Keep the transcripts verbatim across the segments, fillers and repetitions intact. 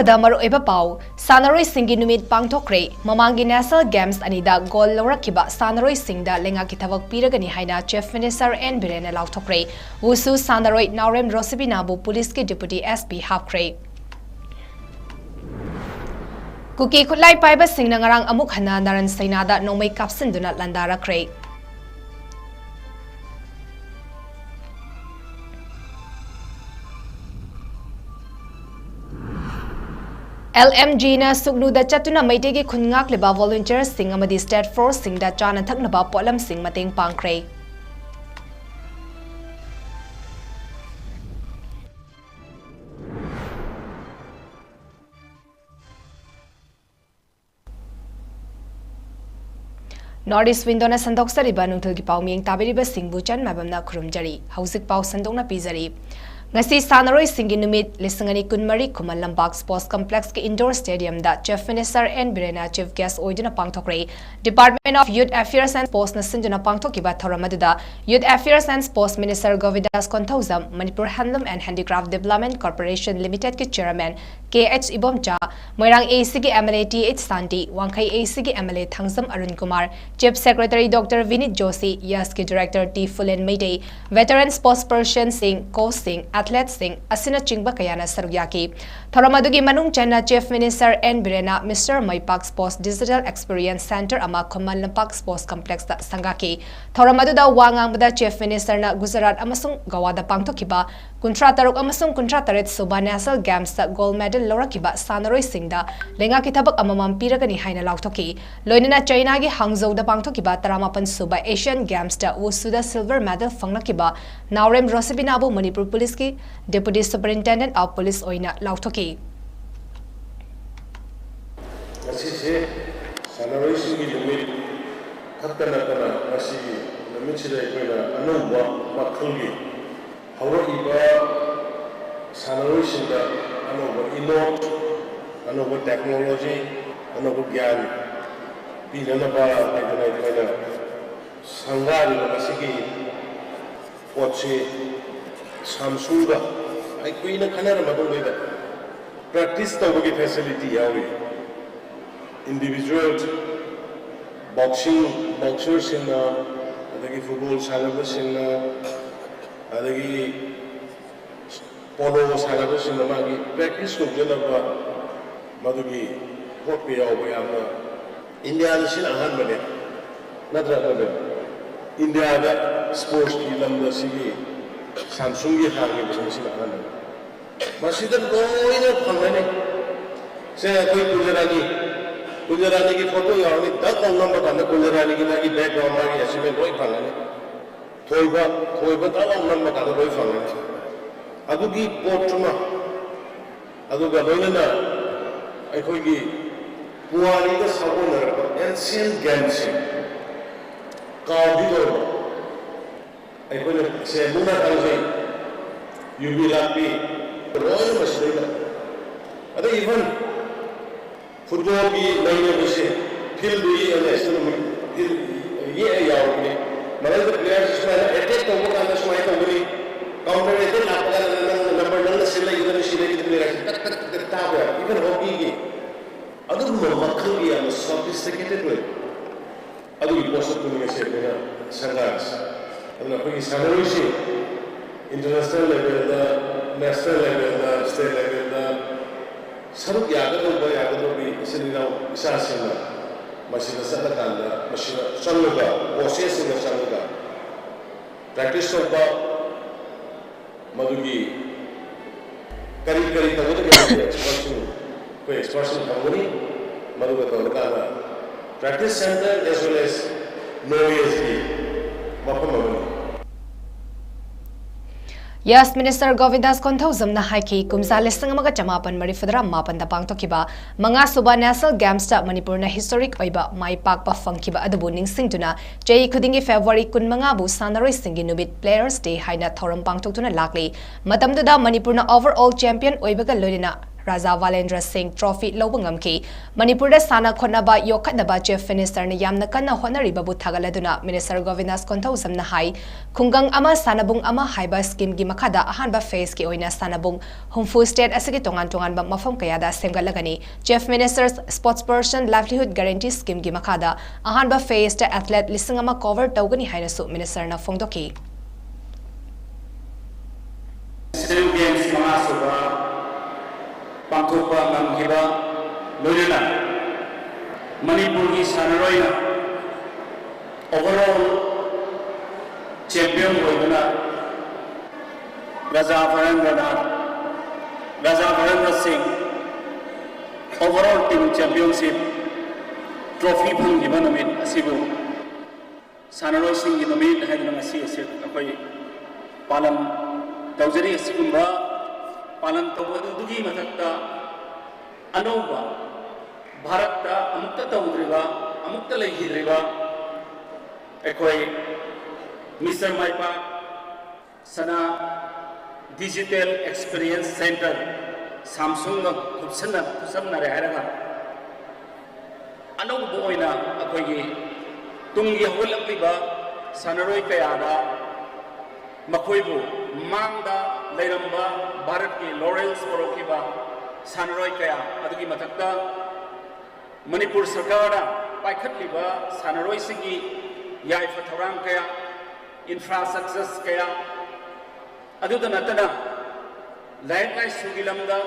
ꯗ ꯃꯔꯨꯑꯣꯏꯕ ꯄꯥꯎ, ꯁꯥꯟꯅꯔꯣꯏꯁꯤꯡꯒꯤ ꯅꯨꯃꯤꯠ ꯄꯥꯡꯊꯣꯛꯈ꯭ꯔꯦ꯫ ꯃꯃꯥꯡꯒꯤ National Games ꯑꯅꯤꯗ gold ꯂꯧꯔꯛꯈꯤꯕ ꯁꯥꯟꯅꯔꯣꯏꯁꯤꯡꯗ ꯂꯩꯉꯥꯛꯀꯤ ꯊꯕꯛ ꯄꯤꯔꯒꯅꯤ ꯍꯥꯏꯅ Chief Minister N ꯕꯤꯔꯦꯟꯅ ꯂꯥꯎꯊꯣꯛꯈ꯭ꯔꯦ꯫ ꯋꯨꯁꯨ ꯁꯥꯟꯅꯔꯣꯏ ꯅꯥꯎꯔꯦꯝ ꯔꯣꯁꯤꯕꯤꯅꯥꯕꯨ ꯄꯨꯂꯤꯁꯀꯤ Deputy S P ꯍꯥꯞꯈ꯭ꯔꯦ꯫ ꯀꯨꯀꯤ ꯈꯨꯠꯂꯥꯏ ꯄꯥꯏꯕꯁꯤꯡꯅ ꯉꯔꯥꯡ ꯑꯃꯨꯛ ꯍꯟꯅ ꯅꯥꯔꯟ ꯁꯩꯅꯥꯗ ꯅꯣꯡꯃꯩ ꯀꯥꯞꯁꯤꯟꯗꯨꯅ ꯂꯥꯟꯗꯥꯔꯛꯈ꯭ꯔꯦ꯫ L M G ꯅ ꯁꯨꯛꯅꯨꯗ ꯆꯠꯇꯨꯅ ꯃꯩꯇꯩꯒꯤ ꯈꯨꯟ ꯉꯥꯛꯂꯤꯕ volunteersꯁꯤꯡ ꯑꯃꯗꯤ state forceꯁꯤꯡꯗ ꯆꯥꯅ ꯊꯛꯅꯕ ꯄꯣꯠꯂꯝꯁꯤꯡ ꯃꯇꯦꯡ ꯄꯥꯡꯈ꯭ꯔꯦ꯫ North East Windowꯅ ꯁꯟꯗꯣꯛꯆꯔꯤꯕ ꯅꯨꯡꯊꯤꯜꯒꯤ ꯄꯥꯎ ꯃꯤꯌꯦꯡ ꯇꯥꯕꯤꯔꯤꯕꯁꯤꯡꯕꯨ ꯆꯟ ꯃꯥꯏꯕꯝꯅ ꯈꯨꯔꯨꯝꯖꯔꯤ꯫ ꯍꯧꯖꯤꯛ ꯄꯥꯎ ꯁꯟꯗꯣꯛꯅ ꯄꯤꯖꯔꯤ꯫ ꯉꯁꯤ ꯁꯥꯟꯅꯔꯣꯏꯁꯤꯡꯒꯤ ꯅꯨꯃꯤꯠ ꯂꯤꯁꯤꯡ ꯑꯅꯤ ꯀꯨꯟꯃꯔꯤ Khuman Lampak Sports Complexꯀꯤ indoor stadiumꯗ Chief Minister N ꯕꯤꯔꯦꯟꯅ chief guest ꯑꯣꯏꯗꯨꯅ ꯄꯥꯡꯊꯣꯛꯈ꯭ꯔꯦ꯫ Department of Youth Affairs and Sportsꯅ ꯁꯤꯟꯗꯨꯅ ꯄꯥꯡꯊꯣꯛꯈꯤꯕ ꯊꯧꯔꯝ ꯑꯗꯨꯗ Youth Affairs and Sports Minister Govindas Konthoujam, Manipur Handloom and Handicraft Development Corporation Limitedꯀꯤ chairman K H Ibomcha, Moirang ACꯒꯤ MLA T H Shanti, Wangkhei ACꯒꯤ MLA Thangjam Arun Kumar, Chief Secretary Doctor Vineet Joshi, ꯌꯁꯀꯤ director T Phulen Meitei, veteran sportspersonꯁꯤꯡ, coachꯁꯤꯡ, athleteꯁꯤꯡ ꯑꯁꯤꯅꯆꯤꯡꯕ ꯀꯌꯥꯅ ꯁꯔꯨꯛ ꯌꯥꯈꯤ꯫ ꯊꯧꯔꯝ ꯑꯗꯨꯒꯤ ꯃꯅꯨꯡ ꯆꯟꯅ Chief Minister N ꯕꯤꯔꯦꯟꯅ Mister ꯃꯩꯄꯥꯛ Sports Digital Experience Centre ꯑꯃ ꯈꯨꯃꯟ ꯂꯝꯄꯥꯛ Sports Complexꯇ ꯁꯪꯒꯥꯈꯤ꯫ ꯊꯧꯔꯝ ꯑꯗꯨꯗ ꯋꯥ ꯉꯥꯡꯕꯗ Chief Ministerꯅ ꯒꯨꯖꯔꯥꯠ ꯑꯃꯁꯨꯡ ꯒꯣꯋꯥꯗ ꯄꯥꯡꯊꯣꯛꯈꯤꯕ ꯀꯨꯟꯊ꯭ꯔꯥ ꯇꯔꯨꯛ ꯑꯃꯁꯨꯡ ꯀꯨꯟꯊ꯭ꯔꯥ ꯇꯔꯦꯠ ꯁꯨꯕ National Gamesꯇ gold medal ꯂꯧꯔꯛꯈꯤꯕ ꯁꯥꯟꯅꯔꯣꯏꯁꯤꯡꯗ ꯂꯩꯉꯥꯛꯀꯤ ꯊꯕꯛ ꯑꯃꯃꯝ ꯄꯤꯔꯒꯅꯤ ꯍꯥꯏꯅ ꯂꯥꯎꯊꯣꯛꯈꯤ꯫ ꯂꯣꯏꯅꯅ ꯆꯩꯅꯥꯒꯤ ꯍꯥꯡꯖꯧꯗ ꯄꯥꯡꯊꯣꯛꯈꯤꯕ ꯇꯔꯥꯃꯥꯄꯟ ꯁꯨꯕ Asian Gamesꯇ ꯋꯨꯁꯨꯗ silver medal ꯐꯪꯂꯛꯈꯤꯕ ꯅꯥꯎꯔꯦꯝ ꯔꯣꯁꯤꯕꯤꯅꯥꯕꯨ ꯃꯅꯤꯄꯨꯔ ꯄꯨꯂꯤꯁꯀꯤ Deputy Superintendent of Police ꯑꯣꯏꯅ ꯂꯥꯎꯊꯣꯛꯈꯤ꯫ ꯉꯁꯤꯁꯦ ꯁꯥꯟꯅꯔꯣꯏꯁꯤꯡꯒꯤ ꯅꯨꯃꯤꯠ ꯈꯛꯇ ꯅꯠꯇꯅ ꯉꯁꯤꯒꯤ ꯅꯨꯃꯤꯠꯁꯤꯗ ꯑꯩꯈꯣꯏꯅ ꯑꯅꯧꯕ ꯃꯈꯜꯒꯤ ꯍꯧꯔꯛꯂꯤꯕ ꯁꯥꯟꯅꯔꯣꯏꯁꯤꯡꯗ ꯑꯅꯧꯕ ꯏꯅꯣꯠ, ꯑꯅꯧꯕ technology, ꯑꯅꯧꯕ ꯒ꯭ꯌꯥꯟ ꯄꯤꯅꯅꯕ ꯍꯥꯏꯗꯅ ꯑꯩꯈꯣꯏꯅ ꯁꯪꯒꯥꯔꯤꯕ ꯃꯁꯤꯒꯤ ꯄꯣꯠꯁꯤ ꯁꯥꯝꯁꯨꯡꯒ ꯑꯩ ꯀꯨꯏꯅ ꯈꯟꯅꯔ ꯃꯇꯨꯡꯗ ꯄ꯭ꯔꯦꯛꯇꯤꯁ ꯇꯧꯕꯒꯤ ꯐꯦꯁꯤꯂꯤꯇꯤ ꯌꯥꯎꯔꯤ꯫ ꯏꯟꯗꯤꯚꯤꯖꯨꯋꯦꯜ ꯕꯣꯛꯁꯤꯡ, ꯕꯣꯛꯁꯔꯁꯤꯡꯅ, ꯑꯗꯒꯤ ꯐꯨꯠꯕꯣꯜ ꯁꯥꯟꯅꯕꯁꯤꯡꯅ, ꯑꯗꯒꯤ ꯄꯣꯂꯣ ꯁꯥꯟꯅꯕꯁꯤꯡꯅ ꯃꯥꯒꯤ ꯄ꯭ꯔꯦꯛꯇꯤꯁ ꯇꯧꯖꯅꯕ ꯃꯗꯨꯒꯤ ꯄꯣꯠꯀ ꯌꯥꯎꯕ ꯌꯥꯝꯅ ꯏꯟꯗꯤꯌꯥꯗ ꯁꯤꯅ ꯑꯍꯥꯟꯕꯅꯦ, ꯅꯠꯇ꯭ꯔꯥ ꯅꯕꯤꯟ? ꯏꯟꯗꯤꯌꯥꯗ ꯁ꯭ꯄꯣꯔꯠꯁꯀꯤ ꯂꯝꯗ ꯁꯤꯒꯤ ꯁꯥꯝꯁꯨꯡꯒꯤ ꯍꯥꯡꯉꯤꯕꯁꯤ ꯁꯤꯅ ꯑꯍꯥꯟꯕꯅꯦ꯫ ꯃꯁꯤꯗ ꯂꯣꯏꯅ ꯐꯪꯒꯅꯤ꯫ ꯁꯦ ꯑꯩꯈꯣꯏ ꯀꯨꯟꯖꯔꯥꯅꯤ, ꯀꯨꯟꯖꯔꯥꯅꯤꯒꯤ ꯐꯣꯇꯣ ꯌꯥꯎꯔꯅꯤ, ꯗꯛ ꯂꯥꯎ ꯅꯝꯕ ꯀꯥꯟꯗ ꯀꯨꯟꯖꯔꯥꯅꯤꯒꯤ ꯃꯥꯒꯤ ꯕꯦꯛꯒ꯭ꯔꯥꯎꯟ, ꯃꯥꯒꯤ ꯑꯦꯆꯤꯞꯃꯦꯟ ꯂꯣꯏ ꯐꯪꯒꯅꯤ꯫ ꯊꯣꯏꯕ, ꯊꯣꯏꯕ ꯗꯛ ꯂꯥꯎ ꯅꯝꯕ ꯀꯥꯟꯗ ꯂꯣꯏ ꯐꯪꯒꯅꯤ꯫ ꯑꯗꯨꯒꯤ ꯄꯣꯠꯇꯨꯃ, ꯑꯗꯨꯒ ꯂꯣꯏꯅꯅ ꯑꯩꯈꯣꯏꯒꯤ ꯄꯨꯋꯥꯔꯤꯒ ꯁꯥꯒꯣꯟꯅꯔꯕ ꯑꯦꯟꯁꯤꯌꯟ ꯒꯦꯝꯁꯤꯡ, ꯀꯥꯎꯗꯤ ꯂꯣꯏꯔꯕ ꯑꯩꯈꯣꯏꯅ ꯁꯦ ꯃꯨꯛꯅꯥ ꯀꯥꯡꯖꯩ, ꯌꯨꯕꯤ ꯂꯥꯛꯄꯤ, ꯂꯣꯏꯅ ꯃꯁꯤꯗꯩꯗ꯫ ꯑꯗꯩ ꯏꯚꯟ ꯐꯨꯠꯕꯣꯜꯒꯤ ꯂꯩꯔꯤꯕꯁꯦ ꯐꯤꯜꯗꯨ ꯌꯦꯛꯑꯒ ꯁꯤꯗ ꯐꯤꯜ ꯌꯦꯛꯑ ꯌꯥꯎꯔꯕꯅꯤ꯫ ꯃꯔꯛꯇ ꯄ꯭ꯂꯦꯌꯔꯁꯤ ꯁꯨꯃꯥꯏꯅ ꯑꯦꯇꯦꯛ ꯇꯧꯕ ꯀꯥꯟꯗ ꯁꯨꯃꯥꯏꯅ ꯇꯧꯒꯅꯤ, ꯀꯥꯎꯟꯇꯔ ꯑꯦꯇꯦꯛ ꯂꯥꯛꯄ ꯀꯥꯟꯗ ꯅꯪ ꯅꯝꯕꯔ ꯅꯪꯅ ꯁꯤ ꯂꯩꯒꯗꯕꯅꯤ, ꯁꯤ ꯂꯩꯒꯗꯕꯅꯤ ꯍꯥꯏꯁꯦ ꯇꯛ ꯇꯛ ꯇꯛ ꯇꯛ ꯇꯥꯕ ꯌꯥꯕ꯫ ꯏꯚꯟ ꯍꯣꯀꯤꯒꯤ ꯑꯗꯨꯒꯨꯝꯕ ꯃꯈꯜꯒꯤ ꯌꯥꯝꯅ ꯁꯣꯐꯤꯁꯇꯤꯀꯦꯇꯦꯠ ꯑꯣꯏꯕ ꯑꯗꯨꯒꯤ ꯄꯣꯠꯁꯛꯇꯨꯅꯤ ꯉꯁꯤ ꯑꯩꯈꯣꯏꯅ ꯁꯪꯒꯥꯔꯤꯁꯤ꯫ ꯑꯗꯨꯅ ꯑꯩꯈꯣꯏꯒꯤ ꯁꯥꯟꯅꯔꯣꯏꯁꯤꯡ ꯏꯟꯇꯔꯅꯦꯁꯅꯦꯜ ꯂꯦꯚꯦꯜꯗ, ꯅꯦꯁꯅꯦꯜ ꯂꯦꯚꯦꯜꯗ, ꯁ꯭ꯇꯦꯠ ꯂꯦꯚꯦꯜꯗ ꯁꯔꯨꯛ ꯌꯥꯒꯗꯧꯕ, ꯌꯥꯒꯗꯧꯕꯒꯤ ꯏꯆꯤꯜ ꯏꯅꯥꯎ ꯏꯆꯥꯁꯤꯡꯅ ꯃꯁꯤꯗ ꯆꯠꯂꯀꯥꯟꯗ ꯃꯁꯤꯗ ꯆꯪꯉꯒ, ꯀꯣꯆꯦꯁꯁꯤꯡꯗ ꯆꯪꯉꯒ ꯄ꯭ꯔꯦꯛꯇꯤꯁ ꯇꯧꯕ, ꯃꯗꯨꯒꯤ ꯀꯔꯤ ꯀꯔꯤ ꯇꯧꯒꯗꯒꯦ ꯍꯥꯏꯕꯗꯨ ꯑꯦꯛꯁꯄꯔꯠꯁꯤꯡ, ꯑꯩꯈꯣꯏ ꯑꯦꯛꯁꯄꯔꯠꯁꯤꯡ ꯊꯝꯒꯅꯤ꯫ ꯃꯗꯨꯒ ꯇꯧꯔꯀꯥꯟꯗ practice centre as well as knowledgeꯀꯤ ꯃꯐꯝ ꯑꯃꯅꯤ꯫ ꯌꯦꯁ ꯃꯤꯅꯤꯁꯇꯔ ꯒꯣꯕꯤꯟꯗꯥꯁ ꯀꯣꯟꯊꯧꯖꯝꯅ ꯍꯥꯏꯈꯤ, ꯀꯨꯝꯖꯥ ꯂꯤꯁꯤꯡ ꯑꯃꯒ ꯆꯃꯥꯄꯟ ꯃꯔꯤꯐꯨꯇꯔꯥ ꯃꯥꯄꯟꯗ ꯄꯥꯡꯊꯣꯛꯈꯤꯕ ꯃꯉꯥꯁꯨꯕ ꯅꯦꯁꯅꯦꯜ ꯒꯦꯝꯁꯇ ꯃꯅꯤꯄꯨꯔꯅ ꯍꯤꯁꯇꯣꯔꯤꯛ ꯑꯣꯏꯕ ꯃꯥꯏ ꯄꯥꯛꯄ ꯐꯪꯈꯤꯕ ꯑꯗꯨꯕꯨ ꯅꯤꯡꯁꯤꯡꯗꯨꯅ ꯆꯍꯤ ꯈꯨꯗꯤꯡꯒꯤ ꯐꯦꯕ꯭ꯔꯨꯋꯥꯔꯤ ꯀꯨꯟꯃꯉꯥꯕꯨ ꯁꯥꯟꯅꯔꯣꯏꯁꯤꯡꯒꯤ ꯅꯨꯃꯤꯠ, Players Day, ꯍꯥꯏꯅ ꯊꯧꯔꯝ ꯄꯥꯡꯊꯣꯛꯇꯨꯅ ꯂꯥꯛꯂꯤ꯫ ꯃꯇꯝꯗꯨꯗ ꯃꯅꯤꯄꯨꯔꯅ overall champion ꯑꯣꯏꯕꯒ ꯂꯣꯏꯅꯅ ꯔꯥꯖꯥ ꯚꯥꯂꯦꯟꯗ꯭ꯔ ꯁꯤꯡ trophy ꯂꯧꯕ ꯉꯝꯈꯤ꯫ ꯃꯅꯤꯄꯨꯔꯗ ꯁꯥꯟꯅ ꯈꯣꯠꯅꯕ ꯌꯣꯛꯈꯠꯅꯕ Chief Minister ꯅ ꯌꯥꯝꯅ ꯀꯟꯅ ꯍꯣꯠꯅꯔꯤꯕꯕꯨ ꯊꯥꯒꯠꯂꯗꯨꯅ Minister ꯒꯣꯕꯤꯟꯗꯥꯁ ꯀꯣꯟꯊꯧꯖꯝꯅ ꯍꯥꯏ, ꯈꯨꯡꯒꯪ ꯑꯃ ꯁꯥꯟꯅꯕꯨꯡ ꯑꯃ ꯍꯥꯏꯕ scheme ꯒꯤ ꯃꯈꯥꯗ ꯑꯍꯥꯟꯕ phase ꯀꯤ ꯑꯣꯏꯅ ꯁꯥꯟꯅꯕꯨꯡ ꯍꯨꯝꯐꯨ state ꯑꯁꯤꯒꯤ ꯇꯣꯉꯥꯟ ꯇꯣꯉꯥꯟꯕ ꯃꯐꯝ ꯀꯌꯥꯗ ꯁꯦꯝꯒꯠꯂꯒꯅꯤ꯫ Chief Minister Sports Person Livelihood Guarantee Scheme ꯒꯤ ꯃꯈꯥꯗ ꯑꯍꯥꯟꯕ phase ꯇ athlete ꯂꯤꯁꯤꯡ ꯑꯃ cover ꯇꯧꯒꯅꯤ ꯍꯥꯏꯅꯁꯨ Minister ꯅ ꯐꯣꯡꯗꯣꯛꯈꯤ꯫ Asian Games ꯃꯉꯥꯁꯨꯕ ꯄꯥꯡꯊꯣꯛꯄ ꯉꯝꯈꯤꯕ ꯂꯣꯏꯅꯅ ꯃꯅꯤꯄꯨꯔꯒꯤ ꯁꯥꯟꯅꯔꯣꯏꯅ overall champion ꯑꯣꯏꯗꯨꯅ ꯔꯥꯖꯥ ꯚꯔꯦꯟꯗ꯭ꯔꯅꯥꯊ, ꯔꯥꯖꯥ ꯚꯔꯦꯟꯗ꯭ꯔ ꯁꯤꯡ overall team championship trophy ꯐꯪꯈꯤꯕ ꯅꯨꯃꯤꯠ ꯑꯁꯤꯕꯨ ꯁꯥꯟꯅꯔꯣꯏꯁꯤꯡꯒꯤ ꯅꯨꯃꯤꯠ ꯍꯥꯏꯗꯨꯅ ꯉꯁꯤ ꯑꯁꯤ ꯑꯩꯈꯣꯏ ꯄꯥꯂꯟ ꯇꯧꯖꯔꯤ꯫ ꯑꯁꯤꯒꯨꯝꯕ ꯄꯥꯂꯟ ꯇꯧꯕꯗꯨꯒꯤ ꯃꯊꯛꯇ ꯑꯅꯧꯕ ꯚꯥꯔꯠꯇ ꯑꯃꯨꯛꯇ ꯇꯧꯗ꯭ꯔꯤꯕ, ꯑꯃꯨꯛꯇ ꯂꯩꯈꯤꯗ꯭ꯔꯤꯕ ꯑꯩꯈꯣꯏ Mister ꯃꯥꯏꯄꯥꯛ ꯁꯅꯥ Digital Experience Centre, ꯁꯥꯝꯁꯨꯡꯒ ꯈꯨꯠꯁꯝꯅ-, ꯈꯨꯠꯁꯝꯅꯔꯦ ꯍꯥꯏꯔꯒ ꯑꯅꯧꯕ ꯑꯣꯏꯅ ꯑꯩꯈꯣꯏꯒꯤ ꯇꯨꯡꯒꯤ ꯍꯧꯒꯠꯂꯛꯂꯤꯕ ꯁꯥꯟꯅꯔꯣꯏ ꯀꯌꯥꯗ ꯃꯈꯣꯏꯕꯨ ꯃꯥꯡꯗ ꯂꯩꯔꯝꯕ ꯚꯥꯔꯠꯀꯤ laurels ꯄꯨꯔꯛꯈꯤꯕ ꯁꯥꯟꯅꯔꯣꯏ ꯀꯌꯥ ꯑꯗꯨꯒꯤ ꯃꯊꯛꯇ ꯃꯅꯤꯄꯨꯔ ꯁꯔꯀꯥꯔꯅ ꯄꯥꯏꯈꯠꯂꯤꯕ ꯁꯥꯟꯅꯔꯣꯏꯁꯤꯡꯒꯤ ꯌꯥꯏꯐ ꯊꯧꯔꯥꯡ ꯀꯌꯥ, infrastructures ꯀꯌꯥ, ꯑꯗꯨꯗ ꯅꯠꯇꯅ ꯂꯥꯏꯔꯤꯛ ꯂꯥꯏꯁꯨꯒꯤ ꯂꯝꯗ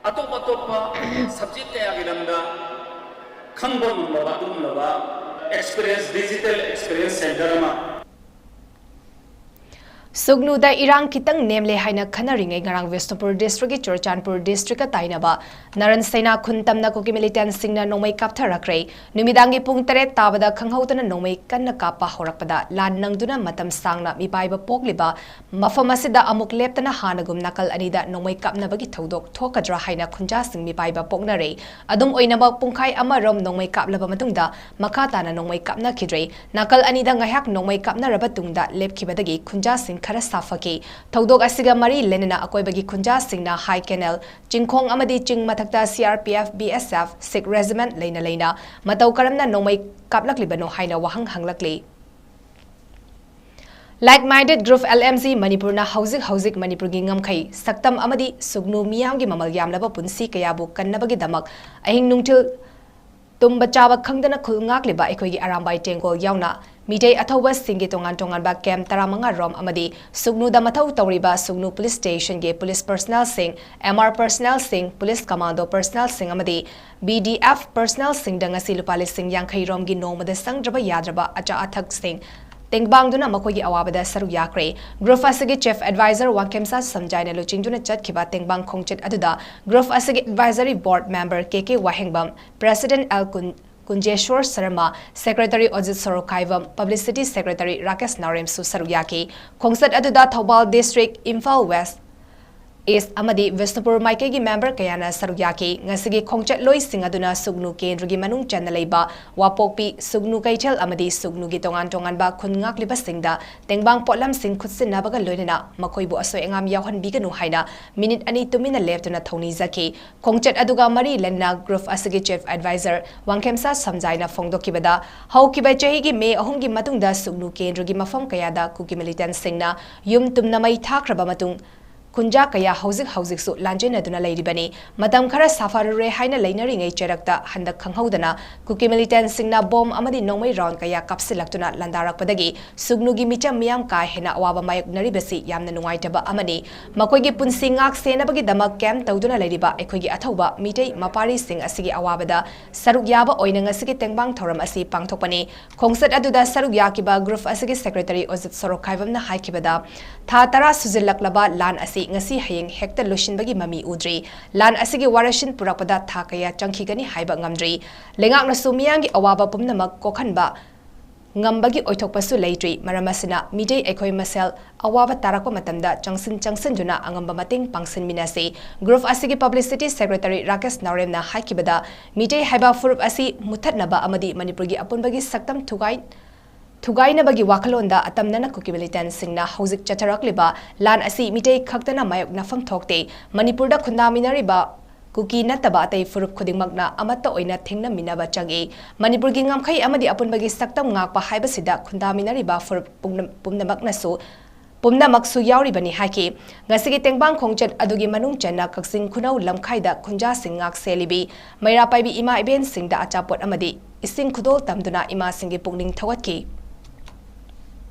ꯑꯇꯣꯞ ꯑꯇꯣꯞꯄ subject ꯀꯌꯥꯒꯤ ꯂꯝꯗ ꯈꯪꯕ ꯉꯝꯂꯕ ꯑꯗꯨꯒꯨꯝꯂꯕ experience, digital experience centre ꯑꯃ ꯁꯨꯒꯅꯨꯗ ꯏꯔꯥꯡ ꯈꯤꯇꯪ ꯅꯦꯝꯂꯦ ꯍꯥꯏꯅ ꯈꯟꯅꯔꯤꯉꯩ ꯉꯔꯥꯡ ꯕꯤꯁꯅꯨꯄꯨꯔ district ꯀꯤ ꯆꯨꯔꯆꯥꯟꯄꯨꯔ district ꯀ ꯇꯥꯏꯅꯕ ꯅꯔꯟ ꯁꯦꯅꯥ ꯈꯨꯟ ꯇꯝꯅ ꯀꯨꯀꯤ militant ꯁꯤꯡꯅ ꯅꯣꯡꯃꯩ ꯀꯥꯞꯊꯔꯛꯈ꯭ꯔꯦ꯫ ꯅꯨꯃꯤꯗꯥꯡꯒꯤ ꯄꯨꯡ ꯇꯔꯦꯠ ꯇꯥꯕꯗ ꯈꯪꯍꯧꯗꯅ ꯅꯣꯡꯃꯩ ꯀꯟꯅ ꯀꯥꯞꯄ ꯍꯧꯔꯛꯄꯗ ꯂꯥꯟ ꯅꯪꯗꯨꯅ ꯃꯇꯝ ꯁꯥꯡꯅ ꯃꯤꯄꯥꯏꯕ ꯄꯣꯛꯂꯤꯕ ꯃꯐꯝ ꯑꯁꯤꯗ ꯑꯃꯨꯛ ꯂꯦꯞꯇꯅ ꯍꯥꯟꯅꯒꯨꯝ ꯅꯥꯀꯜ ꯑꯅꯤꯗ ꯅꯣꯡꯃꯩ ꯀꯥꯞꯅꯕꯒꯤ ꯊꯧꯗꯣꯛ ꯊꯣꯛꯀꯗ꯭ꯔꯥ ꯍꯥꯏꯅ ꯈꯨꯟꯖꯥꯁꯤꯡ ꯃꯤꯄꯥꯏꯕ ꯄꯣꯛꯅꯔꯦ꯫ ꯑꯗꯨꯝ ꯑꯣꯏꯅꯃꯛ ꯄꯨꯡꯈꯥꯏ ꯑꯃꯔꯣꯝ ꯅꯣꯡꯃꯩ ꯀꯥꯞꯂꯕ ꯃꯇꯨꯡꯗ ꯃꯈꯥ ꯇꯥꯅ ꯅꯣꯡꯃꯩ ꯀꯥꯞꯅꯈꯤꯗ꯭ꯔꯦ꯫ ꯅꯥꯀꯜ ꯑꯅꯤꯗ ꯉꯥꯏꯍꯥꯛ ꯅꯣꯡꯃꯩ ꯀꯥꯞꯅꯔꯕ ꯇꯨꯡꯗ ꯂꯦꯞꯈꯤꯕꯗꯒꯤ ꯈꯨꯟꯖꯥꯁꯤꯡ ꯈꯔ ꯁꯥꯐꯈꯤ꯫ ꯊꯧꯗꯣꯛ ꯑꯁꯤꯒ ꯃꯔꯤ ꯂꯩꯅꯅ ꯑꯀꯣꯏꯕꯒꯤ ꯈꯨꯟꯖꯥꯁꯤꯡꯅ ꯍꯥꯏ ꯀꯦꯅꯦꯜ, ꯆꯤꯡꯈꯣꯡ ꯑꯃꯗꯤ ꯆꯤꯡ ꯃꯊꯛꯇ C R P F, B S F, Sikh Regiment ꯂꯩꯅ ꯂꯩꯅ ꯃꯇꯧ ꯀꯔꯝꯅ ꯅꯣꯡꯃꯩ ꯀꯥꯞꯂꯛꯂꯤꯕꯅꯣ ꯍꯥꯏꯅ ꯋꯥꯍꯪ ꯍꯪꯂꯛꯂꯤ꯫ Like Minded Group L M G ꯃꯅꯤꯄꯨꯔꯅ ꯍꯧꯖꯤꯛ ꯍꯧꯖꯤꯛ ꯃꯅꯤꯄꯨꯔꯒꯤ ꯉꯝꯈꯩ, ꯁꯛꯇꯝ ꯑꯃꯗꯤ ꯁꯨꯒꯅꯨ ꯃꯤꯌꯥꯝꯒꯤ ꯃꯃꯜ ꯌꯥꯝꯂꯕ ꯄꯨꯟꯁꯤ ꯀꯌꯥꯕꯨ ꯀꯟꯅꯕꯒꯤꯗꯃꯛ ꯑꯍꯤꯡ ꯅꯨꯡꯊꯤꯜ ꯇꯨꯝꯕ ꯆꯥꯕ ꯈꯪꯗꯅ ꯈꯨꯜ ꯉꯥꯛꯂꯤꯕ ꯑꯩꯈꯣꯏꯒꯤ ꯑꯔꯥꯝꯕꯥꯏ ꯇꯦꯡꯒꯣꯜ ꯌꯥꯎꯅ ꯃꯤꯇꯩ ꯑꯊꯧꯕꯁꯤꯡꯒꯤ ꯇꯣꯉꯥꯟ ꯇꯣꯉꯥꯟꯕ camp ꯇꯔꯥꯃꯉꯥ ꯔꯣꯝ ꯑꯃꯗꯤ ꯁꯨꯒꯅꯨꯗ ꯃꯊꯧ ꯇꯧꯔꯤꯕ ꯁꯨꯒꯅꯨ police stationꯒꯤ police personnelꯁꯤꯡ, M R personnelꯁꯤꯡ, police commando personnelꯁꯤꯡ ꯑꯃꯗꯤ B D F personnelꯁꯤꯡꯗ ꯉꯁꯤ ꯂꯨꯄꯥ ꯂꯤꯁꯤꯡ ꯌꯥꯡꯈꯩ ꯔꯣꯝꯒꯤ ꯅꯣꯡꯃꯗ ꯆꯪꯗ꯭ꯔꯕ ꯌꯥꯗ꯭ꯔꯕ ꯑꯆꯥ ꯑꯊꯛꯁꯤꯡ ꯇꯦꯡꯕꯥꯡꯗꯨꯅ ꯃꯈꯣꯏꯒꯤ ꯑꯋꯥꯕꯗ ꯁꯔꯨꯛ ꯌꯥꯈ꯭ꯔꯦ꯫ Group ꯑꯁꯤꯒꯤ Chief Advisor ꯋꯥꯡꯈꯦꯝꯆꯥ ꯁꯝꯖꯥꯏꯅ ꯂꯨꯆꯤꯡꯗꯨꯅ ꯆꯠꯈꯤꯕ ꯇꯦꯡꯕꯥꯡ ꯈꯣꯡꯆꯠ ꯑꯗꯨꯗ group ꯑꯁꯤꯒꯤ advisory board member K K ꯋꯥꯍꯦꯡꯕꯝ, President L ꯀꯨꯟ-, ꯀꯨꯟꯖꯦꯁ꯭ꯋꯔ Sharma, Secretary ꯑꯣꯖꯤꯠ ꯁꯣꯔꯣꯈꯥꯏꯕꯝ, Publicity Secretary Rakesh ꯅꯥꯎꯔꯦꯝꯁꯨ ꯁꯔꯨꯛ ꯌꯥꯈꯤ꯫ ꯈꯣꯡꯆꯠ ꯑꯗꯨꯗ Thoubal District, Imphal West, East ꯑꯃꯗꯤ ꯕꯤꯁꯅꯨꯄꯨꯔ ꯃꯥꯏꯀꯩꯒꯤ member ꯀꯌꯥꯅ ꯁꯔꯨꯛ ꯌꯥꯈꯤ꯫ ꯉꯁꯤꯒꯤ ꯈꯣꯡꯆꯠꯂꯣꯏꯁꯤꯡ ꯑꯗꯨꯅ ꯁꯨꯒꯅꯨ ꯀꯦꯟꯗ꯭ꯔꯒꯤ ꯃꯅꯨꯡ ꯆꯟꯅ ꯂꯩꯕ ꯋꯥꯄꯣꯛꯄꯤ, ꯁꯨꯒꯅꯨ ꯀꯩꯊꯦꯜ ꯑꯃꯗꯤ ꯁꯨꯒꯅꯨꯒꯤ ꯇꯣꯉꯥꯟ ꯇꯣꯉꯥꯟꯕ ꯈꯨꯟ ꯉꯥꯛꯂꯤꯕꯁꯤꯡꯗ ꯇꯦꯡꯕꯥꯡ ꯄꯣꯠꯂꯝꯁꯤꯡ ꯈꯨꯠꯁꯤꯟꯅꯕꯒ ꯂꯣꯏꯅꯅ ꯃꯈꯣꯏꯕꯨ ꯑꯁꯣꯏ ꯑꯉꯥꯝ ꯌꯥꯎꯍꯟꯕꯤꯒꯅꯨ ꯍꯥꯏꯅ minute ꯑꯅꯤ ꯇꯨꯃꯤꯟꯅ ꯂꯦꯞꯇꯨꯅ ꯊꯧꯅꯤꯖꯈꯤ꯫ ꯈꯣꯡꯆꯠ ꯑꯗꯨꯒ ꯃꯔꯤ ꯂꯩꯅꯅ group ꯑꯁꯤꯒꯤ Chief Advisor ꯋꯥꯡꯈꯦꯝꯆꯥ ꯁꯝꯖꯥꯏꯅ ꯐꯣꯡꯗꯣꯛꯈꯤꯕꯗ, ꯍꯧꯈꯤꯕ ꯆꯍꯤꯒꯤ ꯃꯦ ꯑꯍꯨꯝꯒꯤ ꯃꯇꯨꯡꯗ ꯁꯨꯒꯅꯨ ꯀꯦꯟꯗ꯭ꯔꯒꯤ ꯃꯐꯝ ꯀꯌꯥꯗ ꯀꯨꯀꯤ militantꯁꯤꯡꯅ ꯌꯨꯝ ꯇꯨꯝꯅ ꯃꯩ ꯊꯥꯈ꯭ꯔꯕ ꯃꯇꯨꯡ, ꯈꯨꯟꯖꯥ ꯀꯌꯥ ꯍꯧꯖꯤꯛ ꯍꯧꯖꯤꯛꯁꯨ ꯂꯥꯟꯖꯦꯟꯅꯗꯨꯅ ꯂꯩꯔꯤꯕꯅꯤ꯫ ꯃꯇꯝ ꯈꯔ ꯁꯥꯐꯔꯨꯔꯦ ꯍꯥꯏꯅ ꯂꯩꯅꯔꯤꯉꯩ ꯆꯩꯔꯛꯇ ꯍꯟꯗꯛ ꯈꯪꯍꯧꯗꯅ ꯀꯨꯀꯤ militantꯁꯤꯡꯅ bomb ꯑꯃꯗꯤ ꯅꯣꯡꯃꯩ round ꯀꯌꯥ ꯀꯥꯞꯁꯤꯜꯂꯛꯇꯨꯅ ꯂꯥꯟꯗꯥꯔꯛꯄꯗꯒꯤ ꯁꯨꯒꯅꯨꯒꯤ ꯃꯤꯆꯝ ꯃꯤꯌꯥꯝ ꯀꯥ ꯍꯦꯟꯅ ꯑꯋꯥꯕ ꯃꯥꯌꯣꯛꯅꯔꯤꯕꯁꯤ ꯌꯥꯝꯅ ꯅꯨꯡꯉꯥꯏꯇꯕ ꯑꯃꯅꯤ꯫ ꯃꯈꯣꯏꯒꯤ ꯄꯨꯟꯁꯤ ꯉꯥꯛ ꯁꯦꯟꯅꯕꯒꯤꯗꯃꯛ camp ꯇꯧꯗꯨꯅ ꯂꯩꯔꯤꯕ ꯑꯩꯈꯣꯏꯒꯤ ꯑꯊꯧꯕ ꯃꯤꯇꯩ ꯃꯄꯥꯔꯤꯁꯤꯡ ꯑꯁꯤꯒꯤ ꯑꯋꯥꯕꯗ ꯁꯔꯨꯛ ꯌꯥꯕ ꯑꯣꯏꯅ ꯉꯁꯤꯒꯤ ꯇꯦꯡꯕꯥꯡ ꯊꯧꯔꯝ ꯑꯁꯤ ꯄꯥꯡꯊꯣꯛꯄꯅꯤ꯫ ꯈꯣꯡꯆꯠ ꯑꯗꯨꯗ ꯁꯔꯨꯛ ꯌꯥꯈꯤꯕ group ꯑꯁꯤꯒꯤ Secretary ꯑꯣꯖꯤꯠ ꯁꯣꯔꯣꯛꯈꯥꯏꯕꯝꯅ ꯍꯥꯏꯈꯤꯕꯗ, ꯊꯥ ꯇꯔꯥ ꯁꯨꯖꯤꯜꯂꯛꯂꯕ ꯂꯥꯟ ꯑꯁꯤ ꯉꯁꯤ ꯍꯌꯦꯡ ꯍꯦꯛꯇ ꯂꯣꯏꯁꯤꯟꯕꯒꯤ ꯃꯃꯤ ꯎꯗ꯭ꯔꯤ꯫ ꯂꯥꯟ ꯑꯁꯤꯒꯤ ꯋꯥꯔꯣꯏꯁꯤꯟ ꯄꯨꯔꯛꯄꯗ ꯊꯥ ꯀꯌꯥ ꯆꯪꯈꯤꯒꯅꯤ ꯍꯥꯏꯕ ꯉꯝꯗ꯭ꯔꯤ꯫ ꯂꯩꯉꯥꯛꯅꯁꯨ ꯃꯤꯌꯥꯝꯒꯤ ꯑꯋꯥꯕ ꯄꯨꯝꯅꯃꯛ ꯀꯣꯛꯍꯟꯕ ꯉꯝꯕꯒꯤ ꯑꯣꯏꯊꯣꯛꯄꯁꯨ ꯂꯩꯇ꯭ꯔꯤ꯫ ꯃꯔꯝ ꯑꯁꯤꯅ ꯃꯤꯇꯩ ꯑꯩꯈꯣꯏ ꯃꯁꯦꯜ ꯑꯋꯥꯕ ꯇꯥꯔꯛꯄ ꯃꯇꯝꯗ ꯆꯪꯁꯤꯟ ꯆꯪꯁꯤꯟꯗꯨꯅ ꯑꯉꯝꯕ ꯃꯇꯦꯡ ꯄꯥꯡꯁꯤꯟꯃꯤꯟꯅꯁꯤ꯫ Group ꯑꯁꯤꯒꯤ Publicity Secretary ꯔꯥꯀꯦꯁ ꯅꯥꯎꯔꯦꯝꯅ ꯍꯥꯏꯈꯤꯕꯗ, ꯃꯤꯇꯩ ꯍꯥꯏꯕ ꯐꯨꯔꯨꯞ ꯑꯁꯤ ꯃꯨꯠꯊꯠꯅꯕ ꯑꯃꯗꯤ ꯃꯅꯤꯄꯨꯔꯒꯤ ꯑꯄꯨꯟꯕꯒꯤ ꯁꯛꯇꯝ ꯊꯨꯒꯥꯏ ꯊꯨꯒꯥꯏꯅꯕꯒꯤ ꯋꯥꯈꯜꯂꯣꯟꯗ ꯑꯇꯝꯅꯅ ꯀꯨꯀꯤ ꯃꯤꯂꯤꯇꯦꯟꯁꯤꯡꯅ ꯍꯧꯖꯤꯛ ꯆꯠꯊꯔꯛꯂꯤꯕ ꯂꯥꯟ ꯑꯁꯤ ꯃꯤꯇꯩ ꯈꯛꯇꯅ ꯃꯥꯌꯣꯛꯅꯐꯝ ꯊꯣꯛꯇꯦ꯫ ꯃꯅꯤꯄꯨꯔꯗ ꯈꯨꯟꯗꯥꯃꯤꯟꯅꯔꯤꯕ ꯀꯨꯀꯤ ꯅꯠꯇꯕ ꯑꯇꯩ ꯐꯨꯔꯨꯞ ꯈꯨꯗꯤꯡꯃꯛꯅ ꯑꯃꯠꯇ ꯑꯣꯏꯅ ꯊꯦꯡꯅꯃꯤꯟꯅꯕ ꯆꯪꯏ꯫ ꯃꯅꯤꯄꯨꯔꯒꯤ ꯉꯝꯈꯩ ꯑꯃꯗꯤ ꯑꯄꯨꯟꯕꯒꯤ ꯁꯛꯇꯝ ꯉꯥꯛꯄ ꯍꯥꯏꯕꯁꯤꯗ ꯈꯨꯟꯗꯥꯃꯤꯟꯅꯔꯤꯕ ꯐꯨꯔꯨꯞ ꯄꯨꯝꯅ-, ꯄꯨꯝꯅꯃꯛꯅꯁꯨ ꯄꯨꯝꯅꯃꯛꯁꯨ ꯌꯥꯎꯔꯤꯕꯅꯤ ꯍꯥꯏꯈꯤ꯫ ꯉꯁꯤꯒꯤ ꯇꯦꯡꯕꯥꯡ ꯈꯣꯡꯆꯠ ꯑꯗꯨꯒꯤ ꯃꯅꯨꯡ ꯆꯟꯅ ꯀꯛꯆꯤꯡ ꯈꯨꯅꯧ ꯂꯝꯈꯥꯏꯗ ꯈꯨꯟꯖꯥꯁꯤꯡ ꯉꯥꯛ ꯁꯦꯜꯂꯤꯕꯤ ꯃꯩꯔꯥ ꯄꯥꯏꯕꯤ ꯏꯃꯥ ꯏꯕꯦꯟꯁꯤꯡꯗ ꯑꯆꯥꯄꯣꯠ ꯑꯃꯗꯤ ꯏꯁꯤꯡ ꯈꯨꯗꯣꯜ ꯇꯝꯗꯨꯅ ꯏꯃꯥꯁꯤꯡꯒꯤ ꯄꯨꯛꯅꯤꯡ ꯊꯧꯒꯠꯈꯤ꯫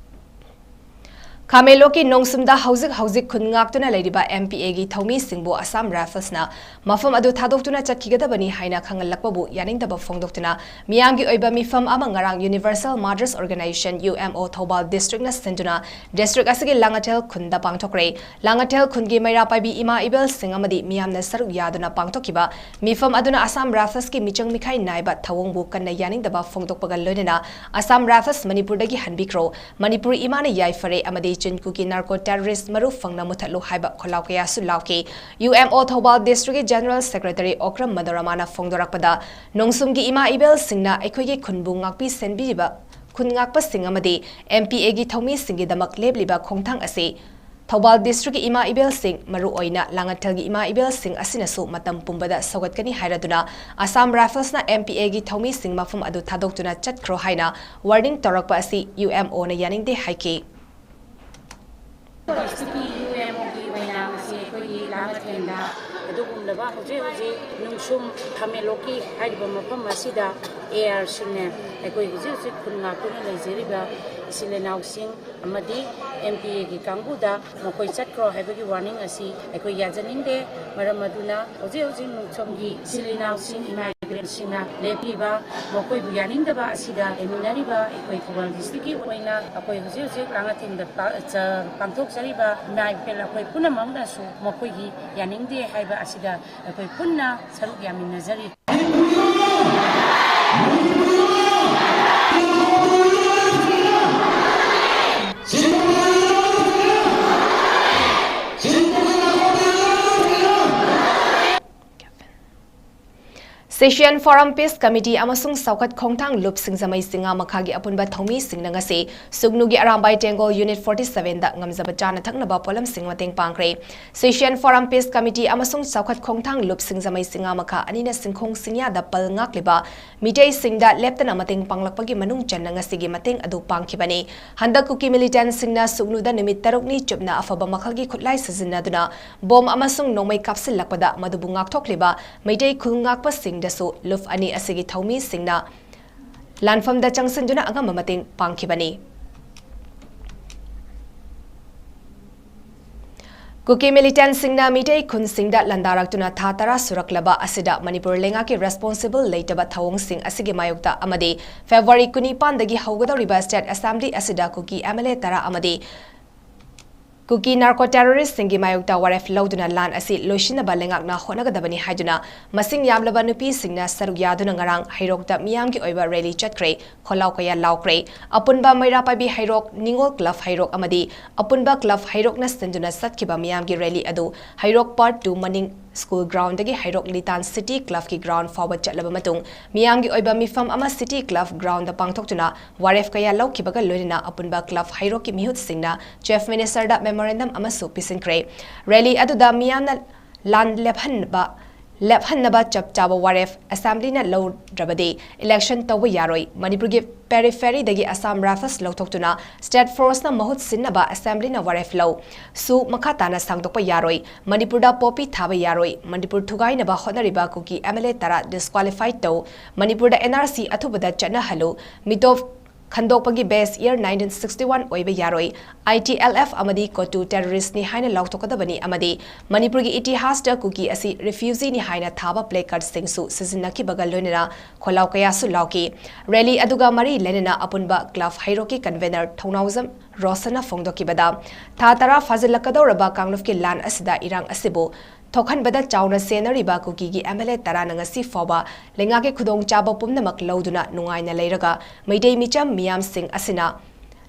ꯈꯥꯃꯦꯟꯂꯣꯛꯀꯤ ꯅꯣꯡꯁꯨꯝꯗ ꯍꯧꯖꯤꯛ ꯍꯧꯖꯤꯛ ꯈꯨꯟ ꯉꯥꯛꯇꯨꯅ ꯂꯩꯔꯤꯕ M P A ꯒꯤ ꯊꯧꯃꯤꯁꯤꯡꯕꯨ ꯑꯁꯥꯝ ꯔꯥꯏꯐꯜꯁꯅ ꯃꯐꯝ ꯑꯗꯨ ꯊꯥꯗꯣꯛꯇꯨꯅ ꯆꯠꯈꯤꯒꯗꯕꯅꯤ ꯍꯥꯏꯅ ꯈꯪꯍꯜꯂꯛꯄꯕꯨ ꯌꯥꯅꯤꯡꯗꯕ ꯐꯣꯡꯗꯣꯛꯇꯨꯅ ꯃꯤꯌꯥꯝꯒꯤ ꯑꯣꯏꯕ ꯃꯤꯐꯝ ꯑꯃ ꯉꯔꯥꯡ Universal Mothers Organization, U M O, Thoubal ꯗꯤꯁꯇ꯭ꯔꯤꯛꯅ ꯁꯤꯟꯗꯨꯅ ꯗꯤꯁꯇ꯭ꯔꯤꯛ ꯑꯁꯤꯒꯤ ꯂꯥꯡꯉꯊꯦꯜ ꯈꯨꯟꯗ ꯄꯥꯡꯊꯣꯛꯈ꯭ꯔꯦ꯫ ꯂꯥꯡꯉꯊꯦꯜ ꯈꯨꯟꯒꯤ ꯃꯩꯔꯥ ꯄꯥꯏꯕꯤ ꯏꯃꯥ ꯏꯕꯦꯜꯁꯤꯡ ꯑꯃꯗꯤ ꯃꯤꯌꯥꯝꯅ ꯁꯔꯨꯛ ꯌꯥꯗꯨꯅ ꯄꯥꯡꯊꯣꯛꯈꯤꯕ ꯃꯤꯐꯝ ꯑꯗꯨꯅ ꯑꯁꯥꯝ ꯔꯥꯏꯐꯜꯁꯀꯤ ꯃꯤꯆꯪ ꯃꯤꯈꯥꯏ ꯅꯥꯏꯕ ꯊꯧꯑꯣꯡꯕꯨ ꯀꯟꯅ ꯌꯥꯅꯤꯡꯗꯕ ꯐꯣꯡꯗꯣꯛꯄꯒ ꯂꯣꯏꯅꯅ ꯑꯁꯥꯝ ꯔꯥꯏꯐꯜꯁ ꯃꯅꯤꯄꯨꯔꯗꯒꯤ ꯍꯟꯕꯤꯈ꯭ꯔꯣ, ꯃꯅꯤꯄꯨꯔ ꯏꯃꯥꯅ ꯌꯥꯏꯐꯔꯦ ꯑꯃꯗꯤ ꯆꯤꯟꯀꯨꯀꯤ narco terrorist ꯃꯔꯨ ꯐꯪꯅ ꯃꯨꯊꯠꯂꯨ ꯍꯥꯏꯕ ꯈꯣꯜꯂꯥꯎ ꯀꯌꯥꯁꯨ ꯂꯥꯎꯈꯤ꯫ U M O ꯊꯧꯕꯥꯜ ꯗꯤꯁꯇ꯭ꯔꯤꯛꯀꯤ General Secretary ꯑꯣꯀ꯭ꯔꯝ ꯃꯅꯣꯔꯃꯥꯅ ꯐꯣꯡꯗꯣꯔꯛꯄꯗ, ꯅꯣꯡꯁꯨꯝꯒꯤ ꯏꯃꯥ ꯏꯕꯦꯜꯁꯤꯡꯅ ꯑꯩꯈꯣꯏꯒꯤ ꯈꯨꯟꯕꯨ ꯉꯥꯛꯄꯤ ꯁꯦꯟꯕꯤꯔꯤꯕ ꯈꯨꯟ ꯉꯥꯛꯄꯁꯤꯡ ꯑꯃꯗꯤ M P A ꯒꯤ ꯊꯧꯃꯤꯁꯤꯡꯒꯤꯗꯃꯛ ꯂꯦꯞꯂꯤꯕ ꯈꯣꯡꯊꯥꯡ ꯑꯁꯤ ꯊꯧꯕꯥꯜ ꯗꯤꯁꯇ꯭ꯔꯤꯛꯀꯤ ꯏꯃꯥ ꯏꯕꯦꯜꯁꯤꯡ, ꯃꯔꯨꯑꯣꯏꯅ ꯂꯥꯡꯉꯊꯦꯜꯒꯤ ꯏꯃꯥ ꯏꯕꯦꯜꯁꯤꯡ ꯑꯁꯤꯅꯁꯨ ꯃꯇꯝ ꯄꯨꯝꯕꯗ ꯁꯧꯒꯠꯀꯅꯤ ꯍꯥꯏꯔꯗꯨꯅ ꯑꯁꯥꯝ ꯔꯥꯏꯐꯜꯁꯅ M P A ꯒꯤ ꯊꯧꯃꯤꯁꯤꯡ ꯃꯐꯝ ꯑꯗꯨ ꯊꯥꯗꯣꯛꯇꯨꯅ ꯆꯠꯈ꯭ꯔꯣ ꯍꯥꯏꯅ warning ꯇꯧꯔꯛꯄ ꯑꯁꯤ U M O ꯅ ꯌꯥꯅꯤꯡꯗꯦ ꯍꯥꯏꯈꯤ꯫ ꯗꯤꯁꯇ꯭ꯔꯤꯛꯀꯤ U M O ꯒꯤ ꯃꯌꯥꯝ ꯑꯁꯤ ꯑꯩꯈꯣꯏꯒꯤ ꯂꯥꯡꯉꯊꯦꯜꯗ ꯑꯗꯨꯒꯨꯝꯂꯕ ꯍꯧꯖꯤꯛ ꯍꯧꯖꯤꯛ ꯅꯨꯡꯁꯨꯝ ꯈꯥꯃꯦꯟꯂꯣꯛꯀꯤ ꯍꯥꯏꯔꯤꯕ ꯃꯐꯝ ꯑꯁꯤꯗ A R ꯁꯤꯡꯅ ꯑꯩꯈꯣꯏ ꯍꯧꯖꯤꯛ ꯍꯧꯖꯤꯛ ꯈꯨꯟ ꯉꯥꯛꯇꯨꯅ ꯂꯩꯖꯔꯤꯕ ꯏꯆꯤꯜ ꯏꯅꯥꯎꯁꯤꯡ ꯑꯃꯗꯤ M P A ꯒꯤ ꯀꯥꯡꯕꯨꯗ ꯃꯈꯣꯏ ꯆꯠꯈ꯭ꯔꯣ ꯍꯥꯏꯕꯒꯤ warning ꯑꯁꯤ ꯑꯩꯈꯣꯏ ꯌꯥꯖꯅꯤꯡꯗꯦ꯫ ꯃꯔꯝ ꯑꯗꯨꯅ ꯍꯧꯖꯤꯛ ꯍꯧꯖꯤꯛ ꯅꯣꯡꯁꯣꯝꯒꯤ ꯏꯆꯤꯜ ꯏꯅꯥꯎꯁꯤꯡ, ꯏꯃꯥ ꯏꯕꯦꯜꯁꯤꯡꯅ ꯂꯦꯞꯂꯤꯕ, ꯃꯈꯣꯏꯕꯨ ꯌꯥꯅꯤꯡꯗꯕ ꯑꯁꯤꯗ ꯂꯩꯃꯤꯟꯅꯔꯤꯕ ꯑꯩꯈꯣꯏ ꯊꯧꯕꯥꯜ ꯗꯤꯁꯇ꯭ꯔꯤꯛꯀꯤ ꯑꯣꯏꯅ ꯑꯩꯈꯣꯏ ꯍꯧꯖꯤꯛ ꯍꯧꯖꯤꯛ ꯂꯥꯡꯉꯊꯦꯜꯗ ꯄꯥ-, ꯆ-, ꯄꯥꯡꯊꯣꯛꯆꯔꯤꯕ ꯏꯃꯥ ꯏꯕꯦꯜ ꯑꯩꯈꯣꯏ ꯄꯨꯝꯅꯃꯛꯅꯁꯨ ꯃꯈꯣꯏꯒꯤ ꯌꯥꯅꯤꯡꯗꯦ ꯍꯥꯏꯕ ꯑꯁꯤꯗ ꯑꯩꯈꯣꯏ ꯄꯨꯟꯅ ꯁꯔꯨꯛ ꯌꯥꯃꯤꯟꯅꯖꯔꯤ꯫ Session Forum Peace Committee ꯑꯃꯁꯨꯡ ꯆꯥꯎꯈꯠ ꯈꯣꯡꯊꯥꯡ ꯂꯨꯞ ꯁꯤꯡꯖꯃꯩ ꯆꯤꯉꯥ ꯃꯈꯥꯒꯤ ꯑꯄꯨꯟꯕ ꯊꯧꯃꯤꯁꯤꯡꯅ ꯉꯁꯤ ꯁꯨꯒꯅꯨꯒꯤ ꯑꯔꯥꯝꯕꯥꯏ ꯇꯦꯡꯒꯣꯜ Unit forty seven ꯗ ꯉꯝꯖꯕ ꯆꯥꯅ ꯊꯛꯅꯕ ꯄꯣꯠꯂꯝꯁꯤꯡ ꯃꯇꯦꯡ ꯄꯥꯡꯈ꯭ꯔꯦ꯫ Session Forum Peace Committee ꯑꯃꯁꯨꯡ ꯆꯥꯎꯈꯠ ꯈꯣꯡꯊꯥꯡ ꯂꯨꯞ ꯁꯤꯡꯖꯃꯩ ꯆꯤꯉꯥ ꯃꯈꯥ ꯑꯅꯤꯅ ꯁꯤꯡꯈꯣꯡ ꯁꯤꯡꯌꯥꯗ ꯄꯜ ꯉꯥꯛꯂꯤꯕ ꯃꯤꯇꯩꯁꯤꯡꯗ ꯂꯦꯞꯇꯅ ꯃꯇꯦꯡ ꯄꯥꯡꯂꯛꯄꯒꯤ ꯃꯅꯨꯡ ꯆꯟꯅ ꯉꯁꯤꯒꯤ ꯃꯇꯦꯡ ꯑꯗꯨ ꯄꯥꯡꯈꯤꯕꯅꯤ꯫ ꯍꯟꯗꯛ ꯀꯨꯀꯤ ꯃꯤꯂꯤꯇꯦꯟꯁꯤꯡꯅ ꯁꯨꯒꯅꯨꯗ ꯅꯨꯃꯤꯠ ꯇꯔꯨꯛꯅꯤ ꯆꯨꯞꯅ ꯑꯐꯕ ꯃꯈꯜꯒꯤ ꯈꯨꯠꯂꯥꯏ ꯁꯤꯖꯤꯟꯅꯗꯨꯅ ꯕꯣꯝ ꯑꯃꯁꯨꯡ ꯅꯣꯡꯃꯩ ꯀꯥꯞꯁꯤꯜꯂꯛꯄꯗ ꯃꯗꯨꯕꯨ ꯉꯥꯛꯊꯣꯛꯂꯤꯕ ꯃꯩꯇꯩ ꯈꯨꯜ ꯉꯥꯛꯄꯁꯤꯡꯗꯁꯨ ꯂꯨꯞ ꯑꯅꯤ ꯑꯁꯤꯒꯤ ꯊꯧꯃꯤꯁꯤꯡꯅ ꯂꯥꯟꯐꯝꯗ ꯆꯪꯁꯤꯟꯗꯨꯅ ꯑꯉꯝꯕ ꯃꯇꯦꯡ ꯄꯥꯡꯈꯤꯕꯅꯤ꯫ ꯀꯨꯀꯤ ꯃꯤꯂꯤꯇꯦꯟꯁꯤꯡꯅ ꯃꯤꯇꯩ ꯈꯨꯟꯁꯤꯡꯗ ꯂꯥꯟꯗꯥꯔꯛꯇꯨꯅ ꯊꯥ ꯇꯔꯥ ꯁꯨꯔꯛꯂꯕ ꯑꯁꯤꯗ ꯃꯅꯤꯄꯨꯔ ꯂꯩꯉꯥꯛꯀꯤ ꯔꯦꯁꯄꯣꯟꯁꯤꯕꯜ ꯂꯩꯇꯕ ꯊꯧꯑꯣꯡꯁꯤꯡ ꯑꯁꯤꯒꯤ ꯃꯥꯌꯣꯛꯇ ꯑꯃꯗꯤ ꯐꯦꯕ꯭ꯔꯨꯋꯥꯔꯤ ꯀꯨꯟꯅꯤꯄꯥꯟꯗꯒꯤ ꯍꯧꯒꯗꯧꯔꯤꯕ ꯁ꯭ꯇꯦꯠ ꯑꯦꯁꯦꯝꯕ꯭ꯂꯤ ꯑꯁꯤꯗ ꯀꯨꯀꯤ ꯑꯦꯝ ꯑꯦꯜ ꯑꯦ ꯇꯔꯥ ꯑꯃꯗꯤ ꯀꯨꯀꯤ ꯅꯥꯔꯀꯣ ꯇꯦꯔꯣꯔꯤꯁꯁꯤꯡꯒꯤ ꯃꯥꯌꯣꯛꯇ ꯋꯥꯔꯦꯞ ꯂꯧꯗꯨꯅ ꯂꯥꯟ ꯑꯁꯤ ꯂꯣꯏꯁꯤꯟꯅꯕ ꯂꯩꯉꯥꯛꯅ ꯍꯣꯠꯅꯒꯗꯕꯅꯤ ꯍꯥꯏꯗꯨꯅ ꯃꯁꯤꯡ ꯌꯥꯝꯂꯕ ꯅꯨꯄꯤꯁꯤꯡꯅ ꯁꯔꯨꯛ ꯌꯥꯗꯨꯅ ꯉꯔꯥꯡ ꯍꯩꯔꯣꯛꯇ ꯃꯤꯌꯥꯝꯒꯤ ꯑꯣꯏꯕ ꯔꯦꯂꯤ ꯆꯠꯈ꯭ꯔꯦ꯫ ꯈꯣꯜꯂꯥꯎ ꯀꯌꯥ ꯂꯥꯎꯈ꯭ꯔꯦ꯫ ꯑꯄꯨꯟꯕ ꯃꯩꯔꯥ ꯄꯥꯏꯕꯤ ꯍꯩꯔꯣꯛ, ꯅꯤꯉꯣꯜ ꯀ꯭ꯂꯕ ꯍꯩꯔꯣꯛ ꯑꯃꯗꯤ ꯑꯄꯨꯟꯕ ꯀ꯭ꯂꯕ ꯍꯩꯔꯣꯛꯅ ꯁꯤꯟꯗꯨꯅ ꯆꯠꯈꯤꯕ ꯃꯤꯌꯥꯝꯒꯤ ꯔꯦꯂꯤ ꯑꯗꯨ ꯍꯩꯔꯣꯛ Part two ꯃꯅꯤꯡ ꯁ꯭ꯀꯨꯜ ꯒ꯭ꯔꯥꯎꯟꯗꯒꯤ ꯍꯩꯔꯣꯛ ꯂꯤꯇꯥꯟ ꯁꯤꯇꯤ ꯀ꯭ꯂꯕꯀꯤ ꯒ꯭ꯔꯥꯎꯟ ꯐꯥꯎꯕ ꯆꯠꯂꯕ ꯃꯇꯨꯡ ꯃꯤꯌꯥꯝꯒꯤ ꯑꯣꯏꯕ ꯃꯤꯐꯝ ꯑꯃ ꯁꯤꯇꯤ ꯀ꯭ꯂꯕ ꯒ꯭ꯔꯥꯎꯟꯗ ꯄꯥꯡꯊꯣꯛꯇꯨꯅ ꯋꯥꯔꯦꯞ ꯀꯌꯥ ꯂꯧꯈꯤꯕꯒ ꯂꯣꯏꯅꯅ ꯑꯄꯨꯟꯕ ꯀ꯭ꯂꯕ ꯍꯩꯔꯣꯛꯀꯤ ꯃꯤꯍꯨꯠꯁꯤꯡꯅ ꯆꯤꯐ ꯃꯤꯅꯤꯁꯇꯔꯗ ꯃꯦꯃꯣꯔꯦꯟꯗꯝ ꯑꯃꯁꯨ ꯄꯤꯁꯤꯟꯈ꯭ꯔꯦ꯫ ꯔꯦꯂꯤ ꯑꯗꯨꯗ ꯃꯤꯌꯥꯝꯅ ꯂꯥꯟ ꯂꯦꯞꯍꯟꯕ, ꯂꯦꯞꯍꯟꯅꯕ ꯆꯞ ꯆꯥꯕ ꯋꯥꯔꯦꯞ ꯑꯦꯁꯦꯝꯕ꯭ꯂꯤꯅ ꯂꯧꯗ꯭ꯔꯕꯗꯤ ꯏꯂꯦꯛꯁꯟ ꯇꯧꯕ ꯌꯥꯔꯣꯏ꯫ ꯃꯅꯤꯄꯨꯔꯒꯤ ꯄꯦꯔꯤꯐꯦꯔꯤꯗꯒꯤ ꯑꯁꯥꯝ ꯔꯥꯏꯐꯜꯁ ꯂꯧꯊꯣꯛꯇꯨꯅ ꯁ꯭ꯇꯦꯠ ꯐꯣꯔꯁꯅ ꯃꯍꯨꯠ ꯁꯤꯟꯅꯕ ꯑꯦꯁꯦꯝꯕ꯭ꯂꯤꯅ ꯋꯥꯔꯦꯞ ꯂꯧ ꯁꯨ ꯃꯈꯥ ꯇꯥꯅ ꯁꯥꯡꯗꯣꯛꯄ ꯌꯥꯔꯣꯏ꯫ ꯃꯅꯤꯄꯨꯔꯗ ꯄꯣꯄꯤ ꯊꯥꯕ ꯌꯥꯔꯣꯏ꯫ ꯃꯅꯤꯄꯨꯔ ꯊꯨꯒꯥꯏꯅꯕ ꯍꯣꯠꯅꯔꯤꯕ ꯀꯨꯀꯤ ꯑꯦꯝ ꯑꯦꯜ ꯑꯦ ꯇꯔꯥ ꯗꯤꯁꯀ꯭ꯋꯥꯂꯤꯐꯥꯏ ꯇꯧ꯫ ꯃꯅꯤꯄꯨꯔꯗ ꯑꯦꯟ ꯑꯥꯔ ꯁꯤ ꯑꯊꯨꯕꯗ ꯆꯠꯅꯍꯜꯂꯨ꯫ ꯃꯤꯇꯣꯞ ꯈꯟꯗꯣꯛꯄꯒꯤ ꯕꯦꯁ ꯏꯌꯔ nineteen sixty one ꯑꯣꯏꯕ ꯌꯥꯔꯣꯏ꯫ ꯑꯥꯏ ꯇꯤ ꯑꯦꯜ ꯑꯦꯐ ꯑꯃꯗꯤ ꯀꯣꯇꯨ ꯇꯦꯔꯣꯔꯤꯁ꯭ꯠꯅꯤ ꯍꯥꯏꯅ ꯂꯥꯎꯊꯣꯛꯀꯗꯕꯅꯤ ꯑꯃꯗꯤ ꯃꯅꯤꯄꯨꯔꯒꯤ ꯏꯇꯤꯍꯥꯁꯇ ꯀꯨꯀꯤ ꯑꯁꯤ ꯔꯤꯐ꯭ꯌꯨꯖꯤꯅꯤ ꯍꯥꯏꯅ ꯊꯥꯕ ꯄ꯭ꯂꯦꯀꯥꯔꯗꯁꯤꯡꯁꯨ ꯁꯤꯖꯤꯟꯅꯈꯤꯕꯒ ꯂꯣꯏꯅꯅ ꯈꯣꯜꯂꯥꯎ ꯀꯌꯥꯁꯨ ꯂꯥꯎꯈꯤ꯫ ꯔꯦꯂꯤ ꯑꯗꯨꯒ ꯃꯔꯤ ꯂꯩꯅꯅ ꯑꯄꯨꯟꯕ ꯀ꯭ꯂꯕ ꯍꯩꯔꯣꯛꯀꯤ ꯀꯟꯚꯦꯅꯔ ꯊꯧꯅꯥꯎꯖꯝ ꯔꯣꯁꯟꯅ ꯐꯣꯡꯗꯣꯛꯈꯤꯕꯗ, ꯊꯥ ꯇꯔꯥ ꯐꯥꯖꯤꯜꯂꯛꯀꯗꯧꯔꯕ ꯀꯥꯡꯂꯨꯞꯀꯤ ꯂꯥꯟ ꯑꯁꯤꯗ ꯏꯔꯥꯡ ꯑꯁꯤꯕꯨ ꯊꯣꯛꯍꯟꯕꯗ ꯆꯥꯎꯅ ꯆꯦꯟꯅꯔꯤꯕ ꯀꯨꯀꯤꯒꯤ ꯑꯦꯝ ꯑꯦꯜ ꯑꯦ ꯇꯔꯥꯅ ꯉꯁꯤ ꯐꯥꯎꯕ ꯂꯩꯉꯥꯛꯀꯤ ꯈꯨꯗꯣꯡꯆꯥꯕ ꯄꯨꯝꯅꯃꯛ ꯂꯧꯗꯨꯅ ꯅꯨꯡꯉꯥꯏꯅ ꯂꯩꯔꯒ ꯃꯩꯇꯩ ꯃꯤꯆꯝ ꯃꯤꯌꯥꯝꯁꯤꯡ ꯑꯁꯤꯅ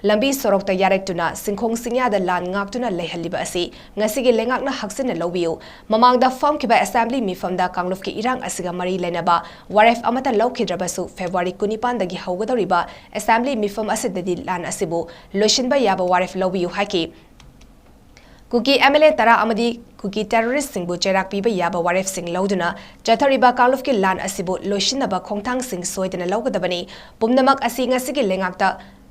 ꯂꯝꯕꯤ ꯁꯣꯔꯣꯛꯇ ꯌꯥꯔꯛꯇꯨꯅ ꯁꯤꯡꯈꯣꯡ ꯁꯤꯡꯌꯥꯗ ꯂꯥꯟ ꯉꯥꯛꯇꯨꯅ ꯂꯩꯍꯜꯂꯤꯕ ꯑꯁꯤ ꯉꯁꯤꯒꯤ ꯂꯩꯉꯥꯛꯅ ꯍꯛꯆꯤꯟꯅ ꯂꯧꯕꯤꯌꯨ꯫ ꯃꯃꯥꯡꯗ ꯐꯝꯈꯤꯕ assembly ꯃꯤꯐꯝꯗ ꯀꯥꯡꯂꯨꯞꯀꯤ ꯏꯔꯥꯡ ꯑꯁꯤꯒ ꯃꯔꯤ ꯂꯩꯅꯕ ꯋꯥꯔꯦꯞ ꯑꯃꯠꯇ ꯂꯧꯈꯤꯗ꯭ꯔꯕꯁꯨ, February ꯀꯨꯟꯅꯤꯄꯥꯟꯗꯒꯤ ꯍꯧꯒꯗꯧꯔꯤꯕ assembly ꯃꯤꯐꯝ ꯑꯁꯤꯗꯗꯤ ꯂꯥꯟ ꯑꯁꯤꯕꯨ ꯂꯣꯏꯁꯤꯟꯕ ꯌꯥꯕ ꯋꯥꯔꯦꯞ ꯂꯧꯕꯤꯌꯨ ꯍꯥꯏꯈꯤ꯫ ꯀꯨꯀꯤ MLA ꯇꯔꯥ ꯑꯃꯗꯤ ꯀꯨꯀꯤ terroristꯁꯤꯡꯕꯨ ꯆꯩꯔꯥꯛ ꯄꯤꯕ ꯌꯥꯕ ꯋꯥꯔꯦꯞꯁꯤꯡ ꯂꯧꯗꯨꯅ ꯆꯠꯊꯔꯤꯕ ꯀꯥꯡꯂꯨꯞꯀꯤ ꯂꯥꯟ ꯑꯁꯤꯕꯨ ꯂꯣꯏꯁꯤꯟꯅꯕ ꯈꯣꯡꯊꯥꯡꯁꯤꯡ ꯁꯣꯏꯗꯅ ꯂꯧꯒꯗꯕꯅꯤ꯫ ꯄꯨꯝꯅꯃꯛ ꯑꯁꯤ ꯉꯁꯤꯒꯤ ꯂꯩꯉꯥꯛꯇ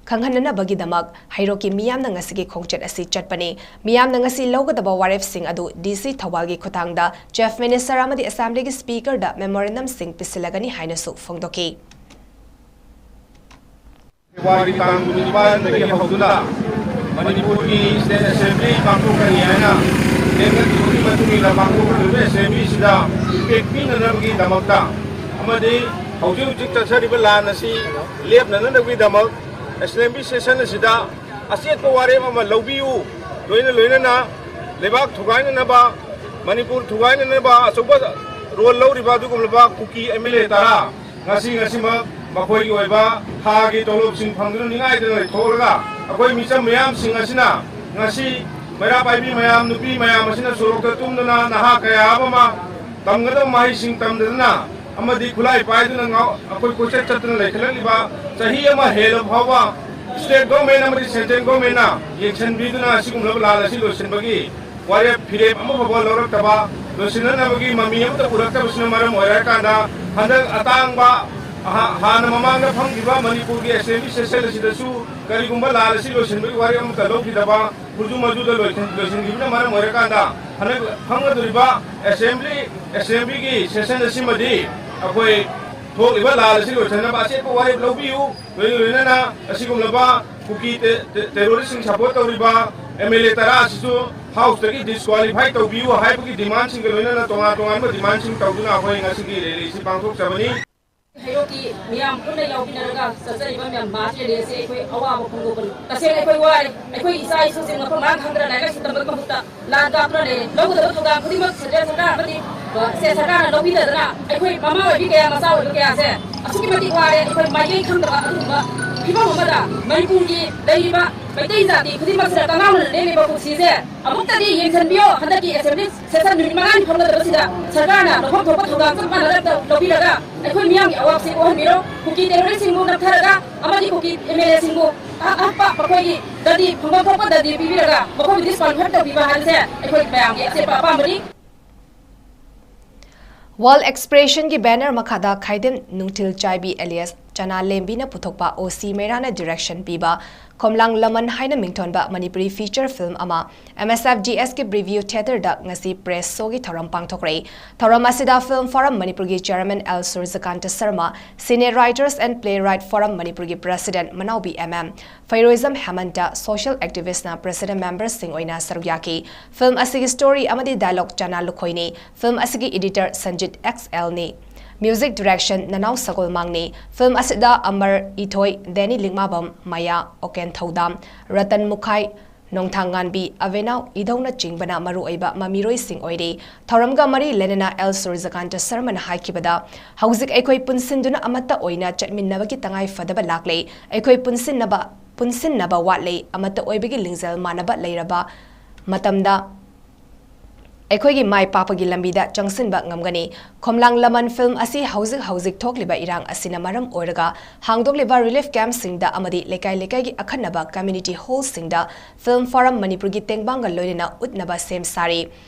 ꯈꯪꯍꯟꯅꯅꯕꯒꯤꯗꯃꯛ ꯍꯩꯔꯣꯛꯀꯤ ꯃꯤꯌꯥꯝꯅ ꯉꯁꯤꯒꯤ ꯈꯣꯡꯆꯠ ꯑꯁꯤ ꯆꯠꯄꯅꯤ꯫ ꯃꯤꯌꯥꯝꯅ ꯉꯁꯤ ꯂꯧꯒꯗꯕ ꯋꯥꯔꯦꯞꯁꯤꯡ ꯑꯗꯨ DC ꯊꯧꯕꯥꯜꯒꯤ ꯈꯨꯠꯊꯥꯡꯗ Chief Minister ꯑꯃꯗꯤ Assemblyꯒꯤ Speakerꯗ memorandumꯁꯤꯡ ꯄꯤꯁꯤꯜꯂꯒꯅꯤ ꯍꯥꯏꯅꯁꯨ ꯐꯣꯡꯗꯣꯛꯈꯤ꯫ ꯐꯦꯕ꯭ꯔꯨꯋꯥꯔꯤꯒꯤ ꯇꯥꯡ ꯀꯨꯟꯅꯤꯄꯥꯟꯗꯒꯤ ꯍꯧꯗꯨꯅ ꯃꯅꯤꯄꯨꯔꯒꯤ State Assembly ꯄꯥꯡꯊꯣꯛꯀꯅꯤ ꯍꯥꯏꯅ ꯂꯦꯞꯅꯈꯤꯕꯒꯤ ꯃꯇꯨꯡ ꯏꯟꯅ ꯄꯥꯡꯊꯣꯛꯀꯗꯧꯔꯤꯕ assemblyꯁꯤꯗ ꯏꯝꯄꯦꯛ ꯄꯤꯅꯅꯕꯒꯤꯗꯃꯛꯇ ꯑꯃꯗꯤ ꯍꯧꯖꯤꯛ ꯍꯧꯖꯤꯛ ꯆꯠꯊꯔꯤꯕ ꯂꯥꯟ ꯑꯁꯤ ꯂꯦꯞꯅꯅꯕꯒꯤꯗꯃꯛ assembly session ꯑꯁꯤꯗ ꯑꯆꯦꯠꯄ ꯋꯥꯔꯦꯞ ꯑꯃ ꯂꯧꯕꯤꯌꯨ꯫ ꯂꯣꯏꯅ ꯂꯣꯏꯅꯅ ꯂꯩꯕꯥꯛ ꯊꯨꯒꯥꯏꯅꯅꯕ, ꯃꯅꯤꯄꯨꯔ ꯊꯨꯒꯥꯏꯅꯅꯕ ꯑꯆꯧꯕ role ꯂꯧꯔꯤꯕ ꯑꯗꯨꯒꯨꯝꯂꯕ ꯀꯨꯀꯤ MLA ꯇꯔꯥ ꯉꯁꯤ ꯉꯁꯤꯃꯛ ꯃꯈꯣꯏꯒꯤ ꯑꯣꯏꯕ ꯊꯥꯒꯤ ꯇꯣꯂꯣꯞꯁꯤꯡ ꯐꯪꯗꯨꯅ ꯅꯤꯡꯉꯥꯏꯗꯅ ꯂꯩꯊꯣꯛꯂꯒ ꯑꯩꯈꯣꯏ ꯃꯤꯆꯝ ꯃꯌꯥꯝꯁꯤꯡ ꯑꯁꯤꯅ ꯉꯁꯤ ꯃꯩꯔꯥ ꯄꯥꯏꯕꯤ ꯃꯌꯥꯝ, ꯅꯨꯄꯤ ꯃꯌꯥꯝ ꯑꯁꯤꯅ ꯁꯣꯔꯣꯛꯇ ꯇꯨꯝꯗꯨꯅ ꯅꯍꯥ ꯀꯌꯥ ꯑꯃ ꯇꯝꯒꯗꯕ ꯃꯍꯩꯁꯤꯡ ꯇꯝꯗꯗꯅ ꯑꯃꯗꯤ ꯈꯨꯠꯂꯥꯏ ꯄꯥꯏꯗꯨꯅ ꯉꯥꯎ-, ꯑꯩꯈꯣꯏ ꯀꯣꯏꯆꯠ ꯆꯠꯇꯨꯅ ꯂꯩꯈꯠꯂꯛꯂꯤꯕ ꯆꯍꯤ ꯑꯃ ꯍꯦꯜꯂꯕ ꯐꯥꯎꯕ state government ꯑꯃꯗꯤ central governmentꯅ ꯌꯦꯡꯁꯤꯟꯕꯤꯗꯨꯅ ꯑꯁꯤꯒꯨꯝꯂꯕ ꯂꯥꯟ ꯑꯁꯤ ꯂꯣꯏꯁꯤꯟꯕꯒꯤ ꯋꯥꯔꯦꯞ ꯐꯤꯔꯦꯞ ꯑꯃ ꯐꯥꯎꯕ ꯂꯧꯔꯛꯇꯕ, ꯂꯣꯏꯁꯤꯟꯅꯅꯕꯒꯤ ꯃꯃꯤ ꯑꯃꯠꯇ ꯎꯔꯛꯇꯕꯁꯤꯅ ꯃꯔꯝ ꯑꯣꯏꯔꯀꯥꯟꯗ ꯍꯟꯗꯛ ꯑꯇꯥꯡꯕ ꯑꯍꯥ-, ꯍꯥꯟꯅ ꯃꯃꯥꯡꯗ ꯐꯝꯈꯤꯕ ꯃꯅꯤꯄꯨꯔꯒꯤ assembly session ꯑꯁꯤꯗꯁꯨ ꯀꯔꯤꯒꯨꯝꯕ ꯂꯥꯟ ꯑꯁꯤ ꯂꯣꯏꯁꯤꯟꯕꯒꯤ ꯋꯥꯔꯦꯞ ꯑꯃꯠꯇ ꯂꯧꯈꯤꯗꯕ, ꯈꯨꯖꯨ ꯃꯖꯨꯗ ꯂꯣꯏꯁꯤꯟ-, ꯂꯣꯏꯁꯤꯟꯈꯤꯕꯅ ꯃꯔꯝ ꯑꯣꯏꯔꯀꯥꯟꯗ ꯍꯟꯗꯛ ꯐꯝꯒꯗꯧꯔꯤꯕ assembly, assemblyꯒꯤ session ꯑꯁꯤꯃꯗꯤ ꯑꯩꯈꯣꯏ ꯊꯣꯛꯂꯤꯕ ꯂꯥꯟ ꯑꯁꯤ ꯂꯣꯏꯁꯤꯟꯅꯕ ꯑꯆꯦꯠꯄ ꯋꯥꯔꯦꯞ ꯂꯧꯕꯤꯌꯨ꯫ ꯂꯣꯏꯅ ꯂꯣꯏꯅꯅ ꯑꯁꯤꯒꯨꯝꯂꯕ ꯀꯨꯀꯤ ꯇꯦ-, ꯇꯦ-, terroristꯁꯤꯡ support ꯇꯧꯔꯤꯕ MLA ꯇꯔꯥ ꯑꯁꯤꯁꯨ houseꯇꯒꯤ disqualify ꯇꯧꯕꯤꯌꯨ ꯍꯥꯏꯕꯒꯤ demandꯁꯤꯡꯒ ꯂꯣꯏꯅꯅ ꯇꯣꯉꯥꯟ ꯇꯣꯉꯥꯟꯕ demandꯁꯤꯡ ꯇꯧꯗꯨꯅ ꯑꯩꯈꯣꯏ ꯉꯁꯤꯒꯤ rallyꯁꯤ ꯄꯥꯡꯊꯣꯛꯆꯕꯅꯤ꯫ ꯍꯩꯔꯣꯛꯀꯤ ꯃꯤꯌꯥꯝ ꯄꯨꯟꯅ ꯌꯥꯎꯃꯤꯟꯅꯔꯒ ꯆꯠꯆꯔꯤꯕ ꯃꯌꯥꯝ mass rally ꯑꯁꯤ ꯑꯩꯈꯣꯏ ꯑꯋꯥꯕ ꯐꯣꯡꯗꯣꯛꯄꯅꯤ꯫ ꯇꯁꯦꯡꯅ ꯑꯩꯈꯣꯏ ꯋꯥꯔꯦ꯫ ꯑꯩꯈꯣꯏ ꯏꯆꯥ ꯏꯁꯨꯁꯤꯡ ꯃꯐꯝ ꯃꯔꯥꯡ ꯈꯪꯗꯅ ꯂꯥꯏꯔꯤꯛ ꯂꯥꯏꯁꯨ ꯇꯝꯕꯒꯤ ꯃꯍꯨꯠꯇ ꯂꯥꯟ ꯀꯥꯞꯇꯨꯅ ꯂꯩꯔꯦ꯫ ꯂꯧꯒꯗꯕ ꯊꯧꯗꯥꯡ ꯈꯨꯗꯤꯡꯃꯛ central ꯁꯔꯀꯥꯔ ꯑꯃꯗꯤ, ꯑ, state ꯁꯔꯀꯥꯔꯅ ꯂꯧꯕꯤꯗꯗꯅ ꯑꯩꯈꯣꯏ ꯃꯃꯥ ꯑꯣꯏꯕꯤ ꯀꯌꯥ, ꯃꯆꯥ ꯑꯣꯏꯕ ꯀꯌꯥꯁꯦ ꯑꯁꯨꯛꯀꯤ ꯃꯇꯤꯛ ꯋꯥꯔꯦ꯫ ꯑꯩꯈꯣꯏ ꯃꯥꯏꯀꯩ ꯈꯪꯗꯕ ꯑꯗꯨꯒꯨꯝꯕ ꯐꯤꯕꯝ ꯑꯃꯗ ꯃꯅꯤꯄꯨꯔꯒꯤ ꯂꯩꯔꯤꯕ ꯃꯩꯇꯩ ꯖꯥꯇꯤ ꯈꯨꯗꯤꯡꯃꯛꯁꯤꯗ ꯀꯪꯉꯥꯎꯅ ꯂꯦꯝꯂꯤꯕ ꯄꯨꯟꯁꯤꯁꯦ ꯑꯃꯨꯛꯇꯗꯤ ꯌꯦꯡꯁꯤꯟꯕꯤꯌꯣ꯫ ꯍꯟꯗꯛꯀꯤ assembly session ꯅꯨꯃꯤꯠ ꯃꯉꯥꯅꯤ ꯐꯝꯒꯗꯕꯁꯤꯗ ꯁꯔꯀꯥꯔꯅ ꯂꯧꯐꯝ ꯊꯣꯛꯄ ꯊꯧꯗꯥꯡ ꯆꯞ ꯃꯥꯟꯅꯅ ꯂꯧꯕꯤꯔꯒ ꯑꯩꯈꯣꯏ ꯃꯤꯌꯥꯝꯒꯤ ꯑꯋꯥꯕꯁꯤ ꯀꯣꯛꯍꯟꯕꯤꯔꯣ꯫ ꯀꯨꯀꯤ terroristꯁꯤꯡꯕꯨ ꯅꯝꯊꯔꯒ ꯑꯃꯗꯤ ꯀꯨꯀꯤ MLAꯁꯤꯡꯕꯨ ꯑꯍꯛꯄ ꯃꯈꯣꯏꯒꯤ ꯗꯟꯗꯤ ꯐꯪꯐꯝ ꯊꯣꯛꯄ ꯗꯟꯗꯤ ꯄꯤꯕꯤꯔꯒ ꯃꯈꯣꯏꯕꯨ disqualify ꯇꯧꯕꯤꯕ ꯍꯥꯏꯕꯁꯦ ꯑꯩꯈꯣꯏ ꯃꯌꯥꯝꯒꯤ ꯑꯆꯦꯠꯄ ꯑꯄꯥꯝꯕꯅꯤ꯫ World Expressionꯒꯤ banner ꯃꯈꯥꯗ ꯈꯥꯏꯗꯦꯝ ꯅꯨꯡꯊꯤꯜ ꯆꯥꯏꯕꯤ alias ꯆꯅꯥ ꯂꯦꯝꯕꯤꯅ ꯄꯨꯊꯣꯛꯄ ꯑꯣ ꯁꯤ ꯃꯩꯔꯥꯅ direction ꯄꯤꯕ ꯈꯣꯝꯂꯥꯡ ꯂꯃꯟ ꯍꯥꯏꯅ ꯃꯤꯡꯊꯣꯟꯕ ꯃꯅꯤꯄꯨꯔꯤ feature film ꯑꯃ MSFDSꯀꯤ Preview Theatreꯗ ꯉꯁꯤ press showꯒꯤ ꯊꯧꯔꯝ ꯄꯥꯡꯊꯣꯛꯈ꯭ꯔꯦ꯫ ꯊꯧꯔꯝ ꯑꯁꯤꯗ Film Forum ꯃꯅꯤꯄꯨꯔꯒꯤ chairman L Surajkanta Sharma, Senior Writers and Playwright Forum ꯃꯅꯤꯄꯨꯔꯒꯤ president ꯃꯅꯥꯎꯕꯤ M M, ꯐꯩꯔꯣꯏꯖꯝ ꯍꯦꯃꯟꯇ, social activistꯅ president memberꯁꯤꯡ ꯑꯣꯏꯅ ꯁꯔꯨꯛ ꯌꯥꯈꯤ꯫ Film ꯑꯁꯤꯒꯤ story ꯑꯃꯗꯤ dialogue ꯆꯅꯥ ꯂꯨꯈꯣꯏꯅꯤ꯫ Film ꯑꯁꯤꯒꯤ editor ꯁꯟꯖꯤꯠ XLꯅꯤ꯫ Music direction ꯅꯅꯥꯎ ꯁꯒꯣꯜꯃꯥꯡꯅꯤ꯫ Film ꯑꯁꯤꯗ ꯑꯃꯔ ꯏꯊꯣꯏ, ꯗꯦꯅꯤ ꯂꯤꯛꯃꯥꯕꯝ, ꯃꯌꯥ, ꯑꯣꯀꯦꯟ ꯊꯧꯗꯥꯝ, ꯔꯇꯟ ꯃꯨꯈꯥꯏ, ꯅꯣꯡꯊꯥꯡꯉꯥꯟꯕꯤ, ꯑꯚꯦꯅꯥꯎ ꯏꯙꯧꯅꯆꯤꯡꯕꯅ ꯃꯔꯨꯑꯣꯏꯕ ꯃꯃꯤꯔꯣꯏꯁꯤꯡ ꯑꯣꯏꯔꯤ꯫ ꯊꯧꯔꯝꯒ ꯃꯔꯤ ꯂꯩꯅꯅ L ꯁꯨꯔꯖꯀꯥꯟꯇ ꯁꯔꯃꯅ ꯍꯥꯏꯈꯤꯕꯗ, ꯍꯧꯖꯤꯛ ꯑꯩꯈꯣꯏ ꯄꯨꯟꯁꯤꯟꯗꯨꯅ ꯑꯃꯠꯇ ꯑꯣꯏꯅ ꯆꯠꯃꯤꯟꯅꯕꯒꯤ ꯇꯉꯥꯏ ꯐꯗꯕ ꯂꯥꯛꯂꯦ꯫ ꯑꯩꯈꯣꯏ ꯄꯨꯟꯁꯤꯟꯅꯕ, ꯄꯨꯟꯁꯤꯟꯅꯕ ꯋꯥꯠꯂꯦ꯫ ꯑꯃꯠꯇ ꯑꯣꯏꯕꯒꯤ ꯂꯤꯡꯖꯦꯜ ꯃꯥꯟꯅꯕ ꯂꯩꯔꯕ ꯃꯇꯝꯗ ꯑꯩꯈꯣꯏꯒꯤ ꯃꯥꯏ ꯄꯥꯛꯄꯒꯤ ꯂꯝꯕꯤꯗ ꯆꯪꯁꯤꯟꯕ ꯉꯝꯒꯅꯤ꯫ ꯈꯣꯝꯂꯥꯡ ꯂꯃꯟ film ꯑꯁꯤ ꯍꯧꯖꯤꯛ ꯍꯧꯖꯤꯛ ꯊꯣꯛꯂꯤꯕ ꯏꯔꯥꯡ ꯑꯁꯤꯅ ꯃꯔꯝ ꯑꯣꯏꯔꯒ ꯍꯥꯡꯗꯣꯛꯂꯤꯕ relief campꯁꯤꯡꯗ ꯑꯃꯗꯤ ꯂꯩꯀꯥꯏ ꯂꯩꯀꯥꯏꯒꯤ ꯑꯈꯟꯅꯕ community hallꯁꯤꯡꯗ Film Forum ꯃꯅꯤꯄꯨꯔꯒꯤ ꯇꯦꯡꯕꯥꯡꯒ ꯂꯣꯏꯅꯅ ꯎꯠꯅꯕ ꯁꯦꯝ ꯁꯥꯔꯤ꯫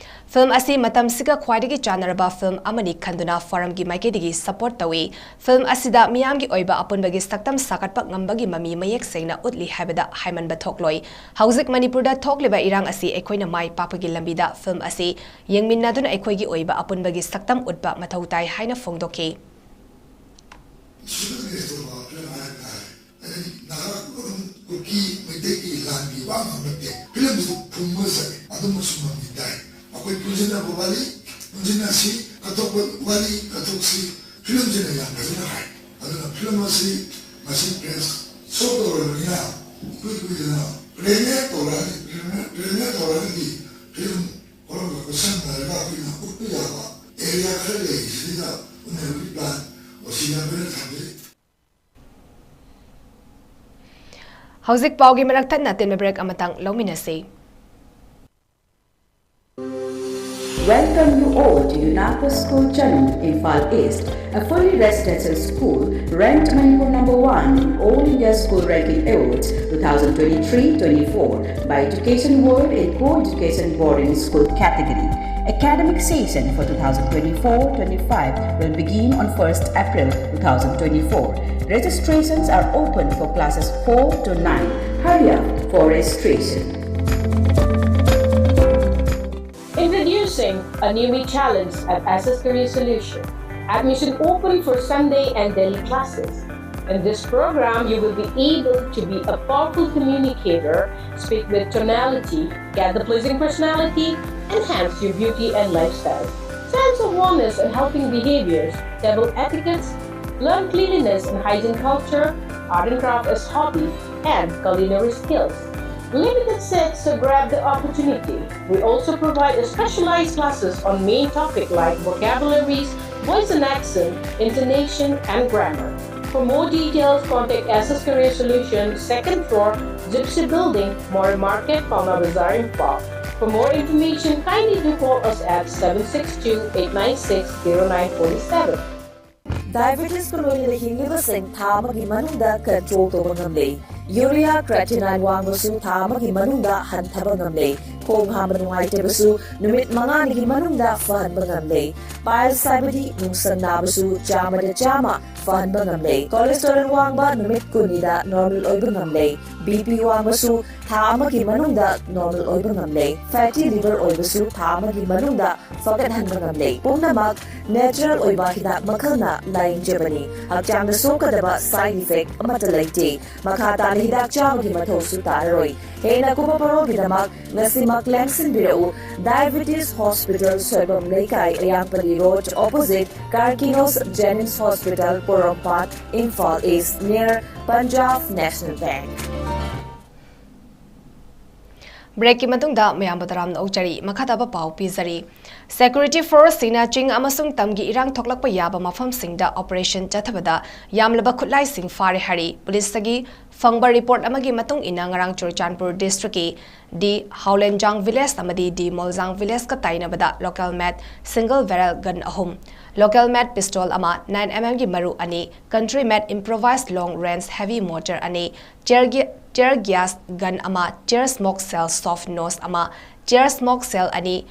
Film ꯑꯁꯤ ꯃꯇꯝꯁꯤꯒ ꯈ꯭ꯋꯥꯏꯗꯒꯤ ꯆꯥꯟꯅꯔꯕ film ꯑꯃꯅꯤ ꯈꯟꯗꯨꯅ forumꯒꯤ ꯃꯥꯏꯀꯩꯗꯒꯤ support ꯇꯧꯏ꯫ Film ꯑꯁꯤꯗ ꯃꯤꯌꯥꯝꯒꯤ ꯑꯣꯏꯕ ꯑꯄꯨꯟꯕꯒꯤ ꯁꯛꯇꯝ ꯁꯥꯒꯠꯄ ꯉꯝꯕꯒꯤ ꯃꯃꯤ ꯃꯌꯦꯛ ꯁꯦꯡꯅ ꯎꯠꯂꯤ ꯍꯥꯏꯕꯗ ꯍꯥꯏꯃꯟꯕ ꯊꯣꯛꯂꯣꯏ꯫ ꯍꯧꯖꯤꯛ ꯃꯅꯤꯄꯨꯔꯗ ꯊꯣꯛꯂꯤꯕ ꯏꯔꯥꯡ ꯑꯁꯤ ꯑꯩꯈꯣꯏꯅ ꯃꯥꯏ ꯄꯥꯛꯄꯒꯤ ꯂꯝꯕꯤꯗ film ꯑꯁꯤ ꯌꯦꯡꯃꯤꯟꯅꯗꯨꯅ ꯑꯩꯈꯣꯏꯒꯤ ꯑꯣꯏꯕ ꯑꯄꯨꯟꯕꯒꯤ ꯁꯛꯇꯝ ꯎꯠꯄ ꯃꯊꯧ ꯇꯥꯏ ꯍꯥꯏꯅ ꯐꯣꯡꯗꯣꯛꯈꯤ꯫ ꯑꯩ ꯅꯍꯥꯛ ꯑꯗꯨꯝ ꯀꯨꯀꯤ ꯃꯩꯇꯩꯒꯤ ꯂꯥꯟꯒꯤ ꯋꯥ ꯉꯥꯡꯕ ꯅꯠꯇꯦ꯫ Filmꯁꯨ ꯐꯨꯝꯕ ꯆꯠꯂꯦ꯫ ꯑꯗꯨꯃꯁꯨ ꯃꯃꯤ ꯇꯥꯏ꯫ ꯑꯩꯈꯣꯏ ꯄꯨꯟꯁꯤꯟꯅꯕ ꯋꯥꯔꯤ, ꯄꯨꯟꯁꯤꯟꯅꯁꯤ, ꯑꯇꯣꯞꯄ ꯋꯥꯔꯤ ꯀꯠꯊꯣꯛꯁꯤ꯫ Filmꯁꯤꯅ ꯌꯥꯝ ꯐꯖꯅ ꯍꯥꯏ꯫ ꯑꯗꯨꯅ film ꯑꯁꯤ ꯉꯁꯤ press show ꯇꯧꯔꯕꯅꯤꯅ ꯏꯀꯨꯏ ꯀꯨꯏꯗꯅ premiere ꯇꯧꯔꯛꯑꯅꯤ꯫ Premiere, premiere ꯇꯧꯔꯒꯗꯤ film ꯍꯣꯔꯣꯟꯒ ꯈꯨꯠꯁꯝꯅꯔꯒ ꯑꯩꯈꯣꯏꯅ ꯎꯠꯄ ꯌꯥꯕ area ꯈꯔ ꯂꯩ꯫ ꯁꯤꯗ ꯎꯠꯅꯕꯒꯤ plan ꯑꯣ ꯁꯤ ꯌꯥꯝ ꯐꯖꯅ ꯊꯝꯖꯩ꯫ ꯍꯧꯖꯤꯛ ꯄꯥꯎꯒꯤ ꯃꯔꯛ ꯊꯠꯅ ꯇꯦꯟꯕ ꯕ꯭ꯔꯦꯛ ꯑꯃꯇꯪ ꯂꯧꯃꯤꯟꯅꯁꯤ꯫ Welcome you all to UNACO School Chanu, Imphal East, a fully residential school ranked Manipur number one in All India School Ranking Awards two thousand twenty-three twenty-four by Education World in Co-Education Boarding School category. Academic session for two thousand twenty-four twenty-five will begin on first April two thousand twenty-four. Registrations are open for classes four to nine. Hurry up for registration. Introducing a new challenge at S S Career Solution. Admission open for Sunday and daily classes. In this program, you will be able to be a powerful communicator, speak with tonality, get the pleasing personality, enhance your beauty and lifestyle. Sense of wellness and helping behaviors, table etiquettes, learn cleanliness and hygiene culture, art and craft as hobby, and culinary skills. Limited seats, so grab the opportunity. We also provide a specialized classes on main topic like vocabularies, voice and accent, intonation, and grammar. For more details, contact S S Career Solution, second floor, Gypsy Building, Moreh Market, Paona Bazar, Imphal. For more information, kindly do call us at seven six two eight nine six zero nine forty seven. Diabetes ꯀ ꯂꯣꯏꯅꯅ ꯍꯤꯡꯂꯤꯕꯁꯤꯡ ꯊꯥ ꯑꯃꯒꯤ ꯃꯅꯨꯡꯗ control ꯇꯧꯕ ꯉꯝꯂꯦ꯫ Urea creatinine ꯋꯥꯡꯕꯁꯨ ꯊꯥ ꯑꯃꯒꯤ ꯃꯅꯨꯡꯗ ꯍꯟꯊꯕ ꯉꯝꯂꯦ꯫ ꯈꯣꯡ ꯍꯥꯝꯕ ꯅꯨꯡꯉꯥꯏꯇꯕꯁꯨ ꯅꯨꯃꯤꯠ ꯃꯉꯥꯅꯤꯒꯤ ꯃꯅꯨꯡꯗ ꯐꯍꯟꯕ ꯉꯝꯂꯦ꯫ Piles ꯍꯥꯏꯕꯗꯤ ꯅꯨꯡꯁꯪ ꯅꯥꯕꯁꯨ ꯆꯥꯝꯃꯗ ꯆꯥꯝꯃ ꯐꯍꯟꯕ ꯉꯝꯂꯦ꯫ Cholesterol ꯋꯥꯡꯕ ꯅꯨꯃꯤꯠ ꯀꯨꯟꯅꯤꯗ normal ꯑꯣꯏꯕ ꯉꯝꯂꯦ꯫ BP ꯋꯥꯡꯕꯁꯨ ꯊꯥ ꯑꯃꯒꯤ ꯃꯅꯨꯡꯗ normal ꯑꯣꯏꯕ ꯉꯝꯂꯦ꯫ Fatty liver ꯑꯣꯏꯕꯁꯨ ꯊꯥ ꯑꯃꯒꯤ ꯃꯅꯨꯡꯗ ꯐꯒꯠꯍꯟꯕ ꯉꯝꯂꯦ꯫ ꯄꯨꯝꯅꯃꯛ natural ꯑꯣꯏꯕ ꯍꯤꯗꯥꯛ ꯃꯈꯜꯅ ꯂꯥꯌꯦꯡꯖꯕꯅꯤ꯫ ꯍꯛꯆꯥꯡꯗ ꯁꯣꯛꯀꯗꯕ side effect ꯑꯃꯠꯇ ꯂꯩꯇꯦ꯫ ꯃꯈꯥ ꯇꯥꯅ ꯍꯤꯗꯥꯛ ꯆꯥꯕꯒꯤ ꯃꯊꯧꯁꯨ ꯇꯥꯔꯔꯣꯏ꯫ ꯍꯦꯟꯅ ꯀꯨꯞꯄ ꯄꯔꯣꯜꯒꯤꯗꯃꯛ ꯉꯁꯤꯃꯛ ꯂꯦꯡꯁꯤꯟꯕꯤꯔꯛꯎ꯫ Diabetes Hospital, ꯁꯣꯏꯕꯝ ꯂꯩꯀꯥꯏ, ꯑꯌꯥꯡꯄꯜꯂꯤ Road, opposite Karkinos Jennings Hospital, ꯄꯣꯔꯣꯝꯄꯥꯠ, Imphal East, near Punjab National Bank. Breakꯀꯤ ꯃꯇꯨꯡꯗ ꯃꯌꯥꯝꯕꯨ ꯇꯔꯥꯝꯅ ꯑꯣꯛꯆꯔꯤ꯫ ꯃꯈꯥ ꯇꯥꯕ ꯄꯥꯎ ꯄꯤꯖꯔꯤ꯫ Security forceꯁꯤꯡꯅ ꯆꯤꯡ ꯑꯃꯁꯨꯡ ꯇꯝꯒꯤ ꯏꯔꯥꯡ ꯊꯣꯛꯂꯛꯄ ꯌꯥꯕ ꯃꯐꯝꯁꯤꯡꯗ operation ꯆꯠꯊꯕꯗ ꯌꯥꯝꯂꯕ ꯈꯨꯠꯂꯥꯏꯁꯤꯡ ꯐꯥꯔꯦ ꯍꯥꯏꯔꯤ꯫ ꯄꯨꯂꯤꯁꯇꯒꯤ ꯐꯪꯕ report ꯑꯃꯒꯤ ꯃꯇꯨꯡ ꯏꯟꯅ, ꯉꯔꯥꯡ ꯆꯨꯔꯆꯥꯟꯄꯨꯔ districtꯀꯤ ꯗꯤ ꯍꯥꯎꯂꯦꯟꯖꯥꯡ village ꯑꯃꯗꯤ ꯗꯤ ꯃꯣꯜꯖꯥꯡ villageꯀ ꯇꯥꯏꯅꯕꯗ local made single barrel gun ꯑꯍꯨꯝ, local made pistol ꯑꯃ, nine MM ꯒꯤ ꯃꯔꯨ ꯑꯅꯤ, country made improvised long range heavy mortar ꯑꯅꯤ, tear ga-, tear gas gun ꯑꯃ, tear smoke shell soft nose ꯑꯃ, tear smoke shell ꯑꯅꯤ,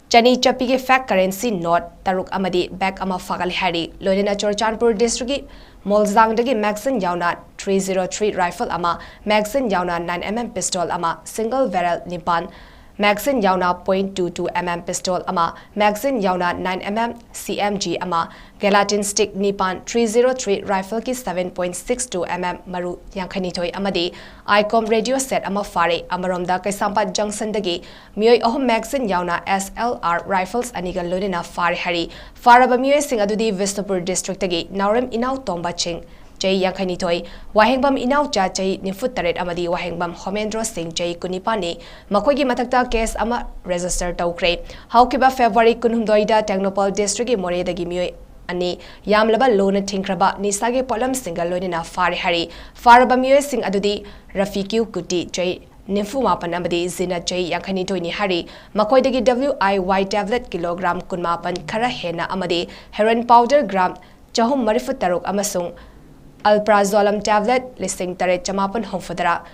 ꯆꯅꯤ ꯆꯠꯄꯤꯒꯤ fake currency note ꯇꯔꯨꯛ ꯑꯃꯗꯤ bag ꯑꯃ ꯐꯥꯒꯠꯂꯦ ꯍꯥꯏꯔꯤ꯫ ꯂꯣꯏꯅꯅ ꯆꯨꯔꯆꯥꯟꯄꯨꯔ districtꯀꯤ ꯃꯣꯜꯖꯥꯡꯗꯒꯤ magazine ꯌꯥꯎꯅ three zero three rifle ꯑꯃ, magazine ꯌꯥꯎꯅ nine MM pistol ꯑꯃ, single barrel ꯅꯤꯄꯥꯟ, magazine ꯌꯥꯎꯅ point two two MM pistol ꯑꯃ, magazine ꯌꯥꯎꯅ nine MM CMG ꯑꯃ, gelatin stick ꯅꯤꯄꯥꯟ, three zero three rifleꯒꯤ seven point six two MM ꯃꯔꯨ ꯌꯥꯡꯈꯩꯅꯤꯊꯣꯏ ꯑꯃꯗꯤ ICOM radio set ꯑꯃ ꯐꯥꯔꯦ꯫ ꯑꯃꯔꯣꯝꯗ, ꯀꯩꯁꯥꯝꯄꯥꯠ junctionꯗꯒꯤ ꯃꯤꯑꯣꯏ ꯑꯍꯨꯝ magazine ꯌꯥꯎꯅ SLR rifles ꯑꯅꯤꯒ ꯂꯣꯏꯅꯅ ꯐꯥꯔꯦ ꯍꯥꯏꯔꯤ꯫ ꯐꯥꯔꯕ ꯃꯤꯑꯣꯏꯁꯤꯡ ꯑꯗꯨꯗꯤ ꯕꯤꯁꯅꯨꯄꯨꯔ districtꯇꯒꯤ ꯅꯥꯎꯔꯦꯝ ꯏꯅꯥꯎ ꯇꯣꯝꯕ ꯁꯤꯡ, ꯆꯍꯤ ꯌꯥꯡꯈꯩꯅꯤꯊꯣꯏ, ꯋꯥꯍꯦꯡꯕꯝ ꯏꯅꯥꯎꯆꯥ, ꯆꯍꯤ ꯅꯤꯐꯨ ꯇꯔꯦꯠ, ꯑꯃꯗꯤ ꯋꯥꯍꯦꯡꯕꯝ ꯍꯣꯃꯦꯟꯗ꯭ꯔꯣ ꯁꯤꯡ, ꯆꯍꯤ ꯀꯨꯟꯅꯤꯄꯥꯟꯅꯤ꯫ ꯃꯈꯣꯏꯒꯤ ꯃꯊꯛꯇ case ꯑꯃ register ꯇꯧꯈ꯭ꯔꯦ꯫ ꯍꯧꯈꯤꯕ February ꯀꯨꯟꯍꯨꯝꯗꯣꯏꯗ ꯇꯦꯡꯅꯧꯄꯜ districtꯀꯤ ꯃꯣꯔꯦꯗꯒꯤ ꯃꯤꯑꯣꯏ ꯑꯅꯤ ꯌꯥꯝꯂꯕ ꯂꯨꯅ ꯊꯤꯡꯈ꯭ꯔꯕ ꯅꯤꯁꯥꯒꯤ ꯄꯣꯠꯂꯝꯁꯤꯡꯒ ꯂꯣꯏꯅꯅ ꯐꯥꯔꯦ ꯍꯥꯏꯔꯤ꯫ ꯐꯥꯔꯕ ꯃꯤꯑꯣꯏꯁꯤꯡ ꯑꯗꯨꯗꯤ ꯔꯐꯤꯀ꯭ꯌꯨ ꯀꯨꯇꯤ, ꯆꯍꯤ ꯅꯤꯐꯨ ꯃꯥꯄꯟ, ꯑꯃꯗꯤ ꯖꯤꯅꯠ, ꯆꯍꯤ ꯌꯥꯡꯈꯩꯅꯤꯊꯣꯏꯅꯤ ꯍꯥꯏꯔꯤ꯫ ꯃꯈꯣꯏꯗꯒꯤ WIY tablet kilogram ꯀꯨꯟꯃꯥꯄꯟ ꯈꯔ ꯍꯦꯟꯅ ꯑꯃꯗꯤ heroin powder gram ꯆꯍꯨꯝ ꯃꯔꯤꯐꯨ ꯇꯔꯨꯛ ꯑꯃꯁꯨꯡ alprazolam tablet ꯂꯤꯁꯤꯡ ꯇꯔꯦꯠ ꯆꯃꯥꯄꯟ ꯍꯨꯝꯐꯨꯇꯔꯥ,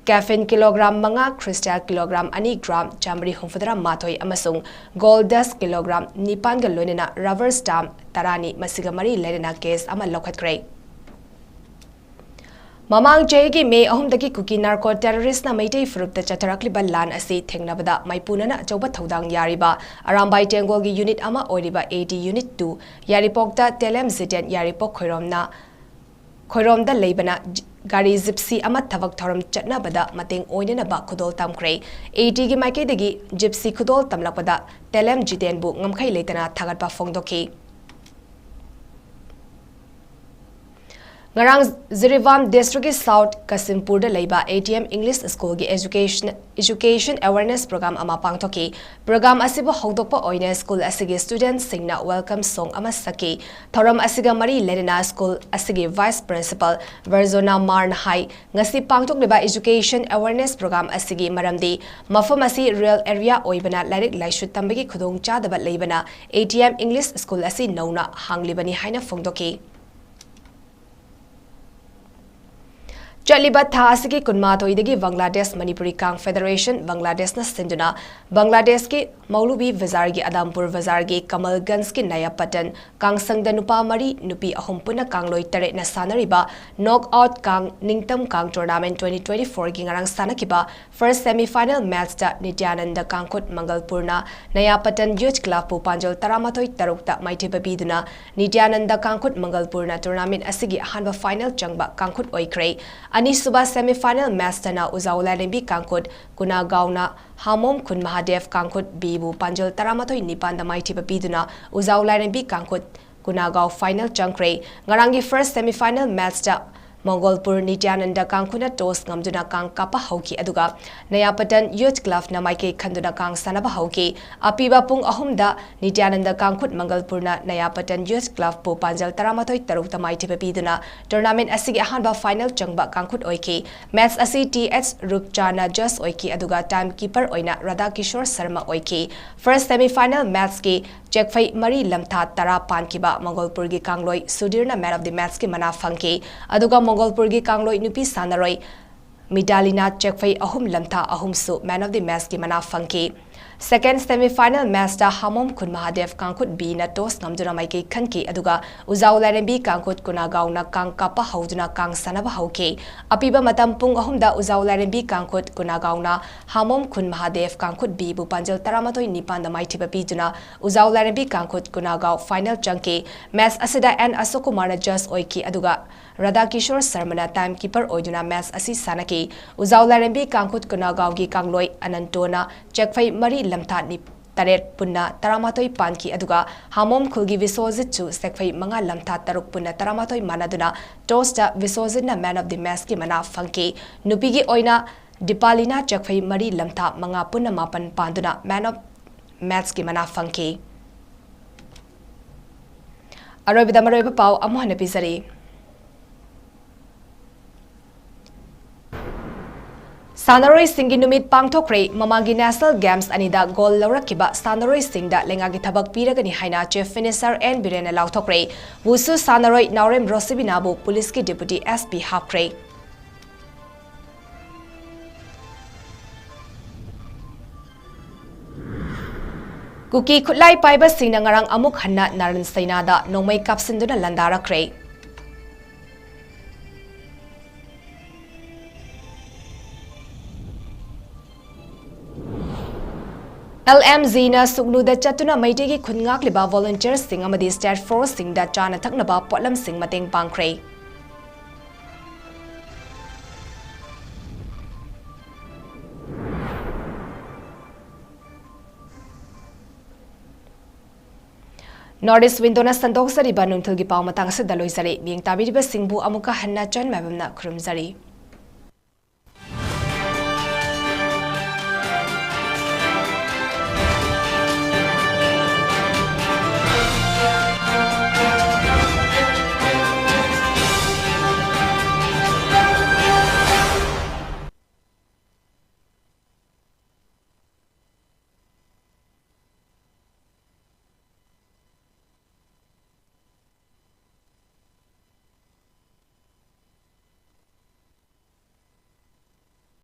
caffeine kilogram ꯃꯉꯥ, crystal kilogram ꯑꯅꯤ, gram ꯆꯥꯃꯔꯤ ꯍꯨꯝꯐꯨꯇꯔꯥ ꯃꯥꯊꯣꯏ ꯑꯃꯁꯨꯡ gold dust kilogram ꯅꯤꯄꯥꯟꯒ ꯂꯣꯏꯅꯅ rubber stamp ꯇꯔꯥꯅꯤ, ꯃꯁꯤꯒ ꯃꯔꯤ ꯂꯩꯅꯅ case ꯑꯃ ꯂꯧꯈꯠꯈ꯭ꯔꯦ꯫ ꯃꯃꯥꯡ ꯆꯍꯤꯒꯤ May ꯑꯍꯨꯝꯗꯒꯤ ꯀꯨꯀꯤ narco terroristꯅ ꯃꯩꯇꯩ ꯐꯨꯔꯨꯞꯇ ꯆꯠꯊꯔꯛꯂꯤꯕ ꯂꯥꯟ ꯑꯁꯤ ꯊꯦꯡꯅꯕꯗ ꯃꯥꯏꯄꯨꯅꯅ ꯑꯆꯧꯕ ꯊꯧꯗꯥꯡ ꯌꯥꯔꯤꯕ ꯑꯔꯥꯝꯕꯥꯏ ꯇꯦꯡꯒꯣꯜꯒꯤ unit ꯑꯃ ꯑꯣꯏꯔꯤꯕ AT Unit two ꯌꯥꯏꯔꯤꯄꯣꯛꯇ ꯇꯦꯂꯦꯝ ꯖꯤꯇꯦꯟ ꯌꯥꯏꯔꯤꯄꯣꯛ ꯈꯣꯏꯔꯣꯝꯅ, ꯈꯣꯏꯔꯣꯝꯗ ꯂꯩꯕꯅ ꯖ-, ꯒꯥꯔꯤ gypsy ꯑꯃ ꯊꯕꯛ ꯊꯧꯔꯝ ꯆꯠꯅꯕꯗ ꯃꯇꯦꯡ ꯑꯣꯏꯅꯅꯕ ꯈꯨꯗꯣꯜ ꯇꯝꯈ꯭ꯔꯦ꯫ ATꯒꯤ ꯃꯥꯏꯀꯩꯗꯒꯤ gypsy ꯈꯨꯗꯣꯜ ꯇꯝꯂꯛꯄꯗ ꯇꯦꯂꯦꯝ ꯖꯤꯇꯦꯟꯕꯨ ꯉꯝꯈꯩ ꯂꯩꯇꯅ ꯊꯥꯒꯠꯄ ꯐꯣꯡꯗꯣꯛꯈꯤ꯫ ꯉꯔꯥꯡ ꯖꯤꯔꯤꯕꯥꯝ ꯗꯤꯁꯇ꯭ꯔꯤꯛꯀꯤ ꯁꯥꯎꯊ ꯀꯥꯁꯤꯝꯄꯨꯔꯗ ꯂꯩꯕ ATM English Schoolꯒꯤ education, education awareness program ꯑꯃ ꯄꯥꯡꯊꯣꯛꯈꯤ꯫ Program ꯑꯁꯤꯕꯨ ꯍꯧꯗꯣꯛꯄ ꯑꯣꯏꯅ school ꯑꯁꯤꯒꯤ studentꯁꯤꯡꯅ welcome song ꯑꯃ ꯁꯛꯈꯤ꯫ ꯊꯧꯔꯝ ꯑꯁꯤꯒ ꯃꯔꯤ ꯂꯩꯅꯅ school ꯑꯁꯤꯒꯤ vice principal ꯕꯔꯖꯣꯅꯥ ꯃꯥꯔꯅ ꯍꯥꯏ, ꯉꯁꯤ ꯄꯥꯡꯊꯣꯛꯂꯤꯕ education awareness program ꯑꯁꯤꯒꯤ ꯃꯔꯝꯗꯤ ꯃꯐꯝ ꯑꯁꯤ rural area ꯑꯣꯏꯕꯅ ꯂꯥꯏꯔꯤꯛ ꯂꯥꯏꯁꯨ ꯇꯝꯕꯒꯤ ꯈꯨꯗꯣꯡꯆꯥꯗꯕ ꯂꯩꯕꯅ ATM English School ꯑꯁꯤ ꯅꯧꯅ ꯍꯥꯡꯂꯤꯕꯅꯤ ꯍꯥꯏꯅ ꯐꯣꯡꯗꯣꯛꯈꯤ꯫ ꯆꯠꯂꯤꯕ ꯊꯥ ꯑꯁꯤꯒꯤ ꯀꯨꯟꯃꯥꯊꯣꯏꯗꯒꯤ ꯕꯪꯒ꯭ꯂꯥꯗꯦꯁ ꯃꯅꯤꯄꯨꯔꯤ ꯀꯥꯡ Federation ꯕꯪꯒ꯭ꯂꯥꯗꯦꯁꯅ ꯁꯤꯟꯗꯨꯅ ꯕꯪꯒ꯭ꯂꯥꯗꯦꯁꯀꯤ ꯃꯧꯂꯨꯕꯤ ꯕꯖꯥꯔꯒꯤ ꯑꯗꯝꯄꯨꯔ ꯕꯖꯥꯔꯒꯤ ꯀꯃꯜꯒꯟꯖꯀꯤ ꯅꯌꯥꯄꯇꯟ ꯀꯥꯡꯁꯪꯗ ꯅꯨꯄꯥ ꯃꯔꯤ, ꯅꯨꯄꯤ ꯑꯍꯨꯝ ꯄꯨꯟꯅ ꯀꯥꯡꯂꯣꯏ ꯇꯔꯦꯠꯅ ꯁꯥꯟꯅꯔꯤꯕ Knock Out ꯀꯥꯡ ꯅꯤꯡꯇꯝ ꯀꯥꯡ tournament twenty twenty-fourꯒꯤ ꯉꯔꯥꯡ ꯁꯥꯟꯅꯈꯤꯕ first semi final matchꯇ ꯅꯤꯇ꯭ꯌꯥꯅꯟꯗ ꯀꯥꯡꯈꯨꯠ ꯃꯪꯒꯜꯄꯨꯔꯅ ꯅꯌꯥꯄꯇꯟ Youth Clubꯄꯨ ꯄꯥꯟꯖꯜ ꯇꯔꯥꯃꯥꯊꯣꯏ ꯇꯔꯨꯛꯇ ꯃꯥꯏꯊꯤꯕ ꯄꯤꯗꯨꯅ ꯅꯤꯇ꯭ꯌꯥꯅꯟꯗ ꯀꯥꯡꯈꯨꯠ ꯃꯪꯒꯜꯄꯨꯔꯅ tournament ꯑꯁꯤꯒꯤ ꯑꯍꯥꯟꯕ final ꯆꯪꯕ ꯀꯥꯡꯈꯨꯠ ꯑꯣꯏꯈ꯭ꯔꯦ꯫ ꯑꯅꯤꯁꯨꯕ semi final matchꯇꯅ ꯎꯖꯥꯎ ꯂꯥꯏꯔꯦꯝꯕꯤ ꯀꯥꯡꯈꯨꯠ ꯀꯨꯅꯥꯒꯥꯎꯅ ꯍꯥꯃꯣꯝ ꯈꯨꯟ ꯃꯍꯥꯗꯦꯕ ꯀꯥꯡꯈꯨꯠ Bꯕꯨ ꯄꯥꯟꯖꯜ ꯇꯔꯥꯃꯥꯊꯣꯏ ꯅꯤꯄꯥꯟꯗ ꯃꯥꯏꯊꯤꯕ ꯄꯤꯗꯨꯅ ꯎꯖꯥꯎ ꯂꯥꯏꯔꯦꯝꯕꯤ ꯀꯥꯡꯈꯨꯠ ꯀꯨꯅꯥꯒꯥꯎ final ꯆꯪꯈ꯭ꯔꯦ꯫ ꯉꯔꯥꯡꯒꯤ first semi final matchꯇ ꯃꯪꯒꯣꯜꯄꯨꯔ ꯅꯤꯇ꯭ꯌꯥꯅꯟꯗ ꯀꯥꯡꯈꯨꯠꯅ toss ꯉꯝꯗꯨꯅ ꯀꯥꯡ ꯀꯥꯞꯄ ꯍꯧꯈꯤ, ꯑꯗꯨꯒ ꯅꯌꯥꯄꯇꯟ Youth Clubꯅ ꯃꯥꯏꯀꯩ ꯈꯟꯗꯨꯅ ꯀꯥꯡ ꯁꯥꯟꯅꯕ ꯍꯧꯈꯤ꯫ ꯑꯄꯤꯕ ꯄꯨꯡ ꯑꯍꯨꯝꯗ ꯅꯤꯇ꯭ꯌꯥꯅꯟꯗ ꯀꯥꯡꯈꯨꯠ ꯃꯪꯒꯜꯄꯨꯔꯅ ꯅꯌꯥꯄꯇꯟ Youth Clubꯄꯨ ꯄꯥꯟꯖꯜ ꯇꯔꯥꯃꯥꯊꯣꯏ ꯇꯔꯨꯛꯇ ꯃꯥꯏꯊꯤꯕ ꯄꯤꯗꯨꯅ tournament ꯑꯁꯤꯒꯤ ꯑꯍꯥꯟꯕ final ꯆꯪꯕ ꯀꯥꯡꯈꯨꯠ ꯑꯣꯏꯈꯤ꯫ Match ꯑꯁꯤ Th ꯔꯨꯞꯆꯥꯟꯅ judge ꯑꯣꯏꯈꯤ, ꯑꯗꯨꯒ time keeper ꯑꯣꯏꯅ ꯔꯥꯙꯥꯀꯤꯁꯣꯔ ꯁꯔꯃ ꯑꯣꯏꯈꯤ꯫ First semi final matchꯀꯤ ꯆꯦꯛꯐꯩ ꯃꯔꯤ ꯂꯝꯊꯥ ꯇꯔꯥ ꯄꯥꯟꯈꯤꯕ ꯃꯪꯒꯣꯜꯄꯨꯔꯒꯤ ꯀꯥꯡꯂꯣꯏ ꯁꯨꯙꯤꯔꯅ man of the matchꯀꯤ ꯃꯅꯥ ꯐꯪꯈꯤ꯫ ꯑꯗꯨꯒ ꯃꯪꯒꯣꯜꯄꯨꯔꯒꯤ ꯀꯥꯡꯂꯣꯏ ꯅꯨꯄꯤ ꯁꯥꯟꯅꯔꯣꯏ ꯃꯤꯇꯥꯂꯤꯅ ꯆꯦꯛꯐꯩ ꯑꯍꯨꯝ ꯂꯝꯊꯥ ꯑꯍꯨꯝꯁꯨ man of the matchꯀꯤ ꯃꯅꯥ ꯐꯪꯈꯤ꯫ Second semi final matchꯇ ꯍꯥꯃꯣꯝ ꯈꯨꯟ ꯃꯍꯥꯗꯦꯕ ꯀꯥꯡꯈꯨꯠ Bꯅ toss ꯉꯝꯗꯨꯅ ꯃꯥꯏꯀꯩ ꯈꯟꯈꯤ, ꯑꯗꯨꯒ ꯎꯖꯥꯎ ꯂꯥꯏꯔꯦꯝꯕꯤ ꯀꯥꯡꯈꯨꯠ ꯀꯨꯅꯥꯒꯥꯎꯅ ꯀꯥꯡ ꯀꯥꯞꯄ ꯍꯧꯗꯨꯅ ꯀꯥꯡ ꯁꯥꯟꯅꯕ ꯍꯧꯈꯤ꯫ ꯑꯄꯤꯕ ꯃꯇꯝ ꯄꯨꯡ ꯑꯍꯨꯝꯗ ꯎꯖꯥꯎ ꯂꯥꯏꯔꯦꯝꯕꯤ ꯀꯥꯡꯈꯨꯠ ꯀꯨꯅꯥꯒꯥꯎꯅ ꯍꯥꯃꯣꯝ ꯈꯨꯟ ꯃꯍꯥꯗꯦꯕ ꯀꯥꯡꯈꯨꯠ Bꯕꯨ ꯄꯥꯟꯖꯜ ꯇꯔꯥꯃꯥꯊꯣꯏ ꯅꯤꯄꯥꯟꯗ ꯃꯥꯏꯊꯤꯕ ꯄꯤꯗꯨꯅ ꯎꯖꯥꯎ ꯂꯥꯏꯔꯦꯝꯕꯤ ꯀꯥꯡꯈꯨꯠ ꯀꯨꯅꯥꯒꯥꯎ final ꯆꯪꯈꯤ꯫ Match ꯑꯁꯤꯗ N ꯑꯁꯣꯛ ꯀꯨꯃꯥꯔꯅ judge ꯑꯣꯏꯈꯤ, ꯑꯗꯨꯒ ꯔꯥꯙꯥ ꯀꯤꯁꯣꯔ ꯁꯔꯃꯅ time keeper ꯑꯣꯏꯗꯨꯅ match ꯑꯁꯤ ꯁꯥꯟꯅꯈꯤ꯫ ꯎꯖꯥꯎ ꯂꯥꯏꯔꯦꯝꯕꯤ ꯀꯥꯡꯈꯨꯠ ꯀꯨꯅꯥꯒꯥꯎꯒꯤ ꯀꯥꯡꯂꯣꯏ ꯑꯅꯟꯇꯣꯅ ꯆꯦꯛꯐꯩ ꯃꯔꯤ ꯂꯝꯊꯥ ꯅꯤꯞ-, ꯇꯔꯦꯠ ꯄꯨꯟꯅ ꯇꯔꯥꯃꯥꯊꯣꯏ ꯄꯥꯟꯈꯤ꯫ ꯑꯗꯨꯒ ꯍꯥꯃꯣꯝ ꯈꯨꯜꯒꯤ ꯕꯤꯁꯣꯖꯤꯠꯁꯨ ꯁꯦꯛꯐꯩ ꯃꯉꯥ ꯂꯝꯊꯥ ꯇꯔꯨꯛ ꯄꯨꯟꯅ ꯇꯔꯥꯃꯥꯊꯣꯏ ꯃꯥꯟꯅꯗꯨꯅ ꯇꯣꯁꯇ ꯕꯤꯁꯣꯖꯤꯠꯅ Man of the Matchꯀꯤ ꯃꯅꯥ ꯐꯪꯈꯤ꯫ ꯅꯨꯄꯤꯒꯤ ꯑꯣꯏꯅ ꯗꯤꯄꯥꯂꯤꯅꯥ ꯁꯦꯛꯐꯩ ꯃꯔꯤ ꯂꯝꯊꯥ ꯃꯉꯥ ꯄꯨꯟꯅ ꯃꯥꯄꯟ ꯄꯥꯟꯗꯨꯅ Man of Matchꯀꯤ ꯃꯅꯥ ꯐꯪꯈꯤ꯫ ꯑꯔꯣꯏꯕꯗ ꯃꯔꯨꯑꯣꯏꯕ ꯄꯥꯎ ꯑꯃꯨꯛ ꯍꯟꯅ ꯄꯤꯖꯔꯤ꯫ ꯁꯥꯟꯅꯔꯣꯏꯁꯤꯡꯒꯤ ꯅꯨꯃꯤꯠ ꯄꯥꯡꯊꯣꯛꯈ꯭ꯔꯦ꯫ ꯃꯃꯥꯡꯒꯤ National Games ꯑꯅꯤꯗ gold ꯂꯧꯔꯛꯈꯤꯕ ꯁꯥꯟꯅꯔꯣꯏꯁꯤꯡꯗ ꯂꯩꯉꯥꯛꯀꯤ ꯊꯕꯛ ꯄꯤꯔꯒꯅꯤ ꯍꯥꯏꯅ Chief Minister ꯑꯦꯟ ꯕꯤꯔꯦꯟꯅ ꯂꯥꯎꯊꯣꯛꯈ꯭ꯔꯦ꯫ ꯋꯨꯁꯨ ꯁꯥꯟꯅꯔꯣꯏ ꯅꯥꯎꯔꯦꯝ ꯔꯣꯁꯤꯕꯤꯅꯥꯕꯨ ꯄꯨꯂꯤꯁꯀꯤ Deputy S P ꯍꯥꯞꯈ꯭ꯔꯦ꯫ ꯀꯨꯀꯤ ꯈꯨꯠꯂꯥꯏ ꯄꯥꯏꯕꯁꯤꯡꯅ ꯉꯔꯥꯡ ꯑꯃꯨꯛ ꯍꯟꯅ ꯅꯥꯔꯟ ꯁꯩꯅꯥꯗ ꯅꯣꯡꯃꯩ ꯀꯥꯞꯁꯤꯟꯗꯨꯅ ꯂꯥꯟꯗꯥꯔꯛꯈ꯭ꯔꯦ꯫ LMZꯅ ꯁꯨꯛꯅꯨꯗ ꯆꯠꯇꯨꯅ ꯃꯩꯇꯩꯒꯤ ꯈꯨꯟ ꯉꯥꯛꯂꯤꯕ volunteerꯁꯤꯡ ꯑꯃꯗꯤ state forceꯁꯤꯡꯗ ꯆꯥꯅ ꯊꯛꯅꯕ ꯄꯣꯠꯂꯝꯁꯤꯡ ꯃꯇꯦꯡ ꯄꯥꯡꯈ꯭ꯔꯦ꯫ North East Windowꯅ ꯁꯟꯗꯣꯛꯆꯔꯤꯕ ꯅꯨꯡꯊꯤꯜꯒꯤ ꯄꯥꯎ ꯃꯇꯥꯡ ꯑꯁꯤꯗ ꯂꯣꯏꯖꯔꯦ꯫ ꯃꯤꯠꯌꯦꯡ ꯇꯥꯕꯤꯔꯤꯕꯁꯤꯡꯕꯨ ꯑꯃꯨꯛꯀ ꯍꯟꯅ ꯆꯟ ꯃꯥꯏꯕꯝꯅ ꯈꯨꯔꯨꯝꯖꯔꯤ꯫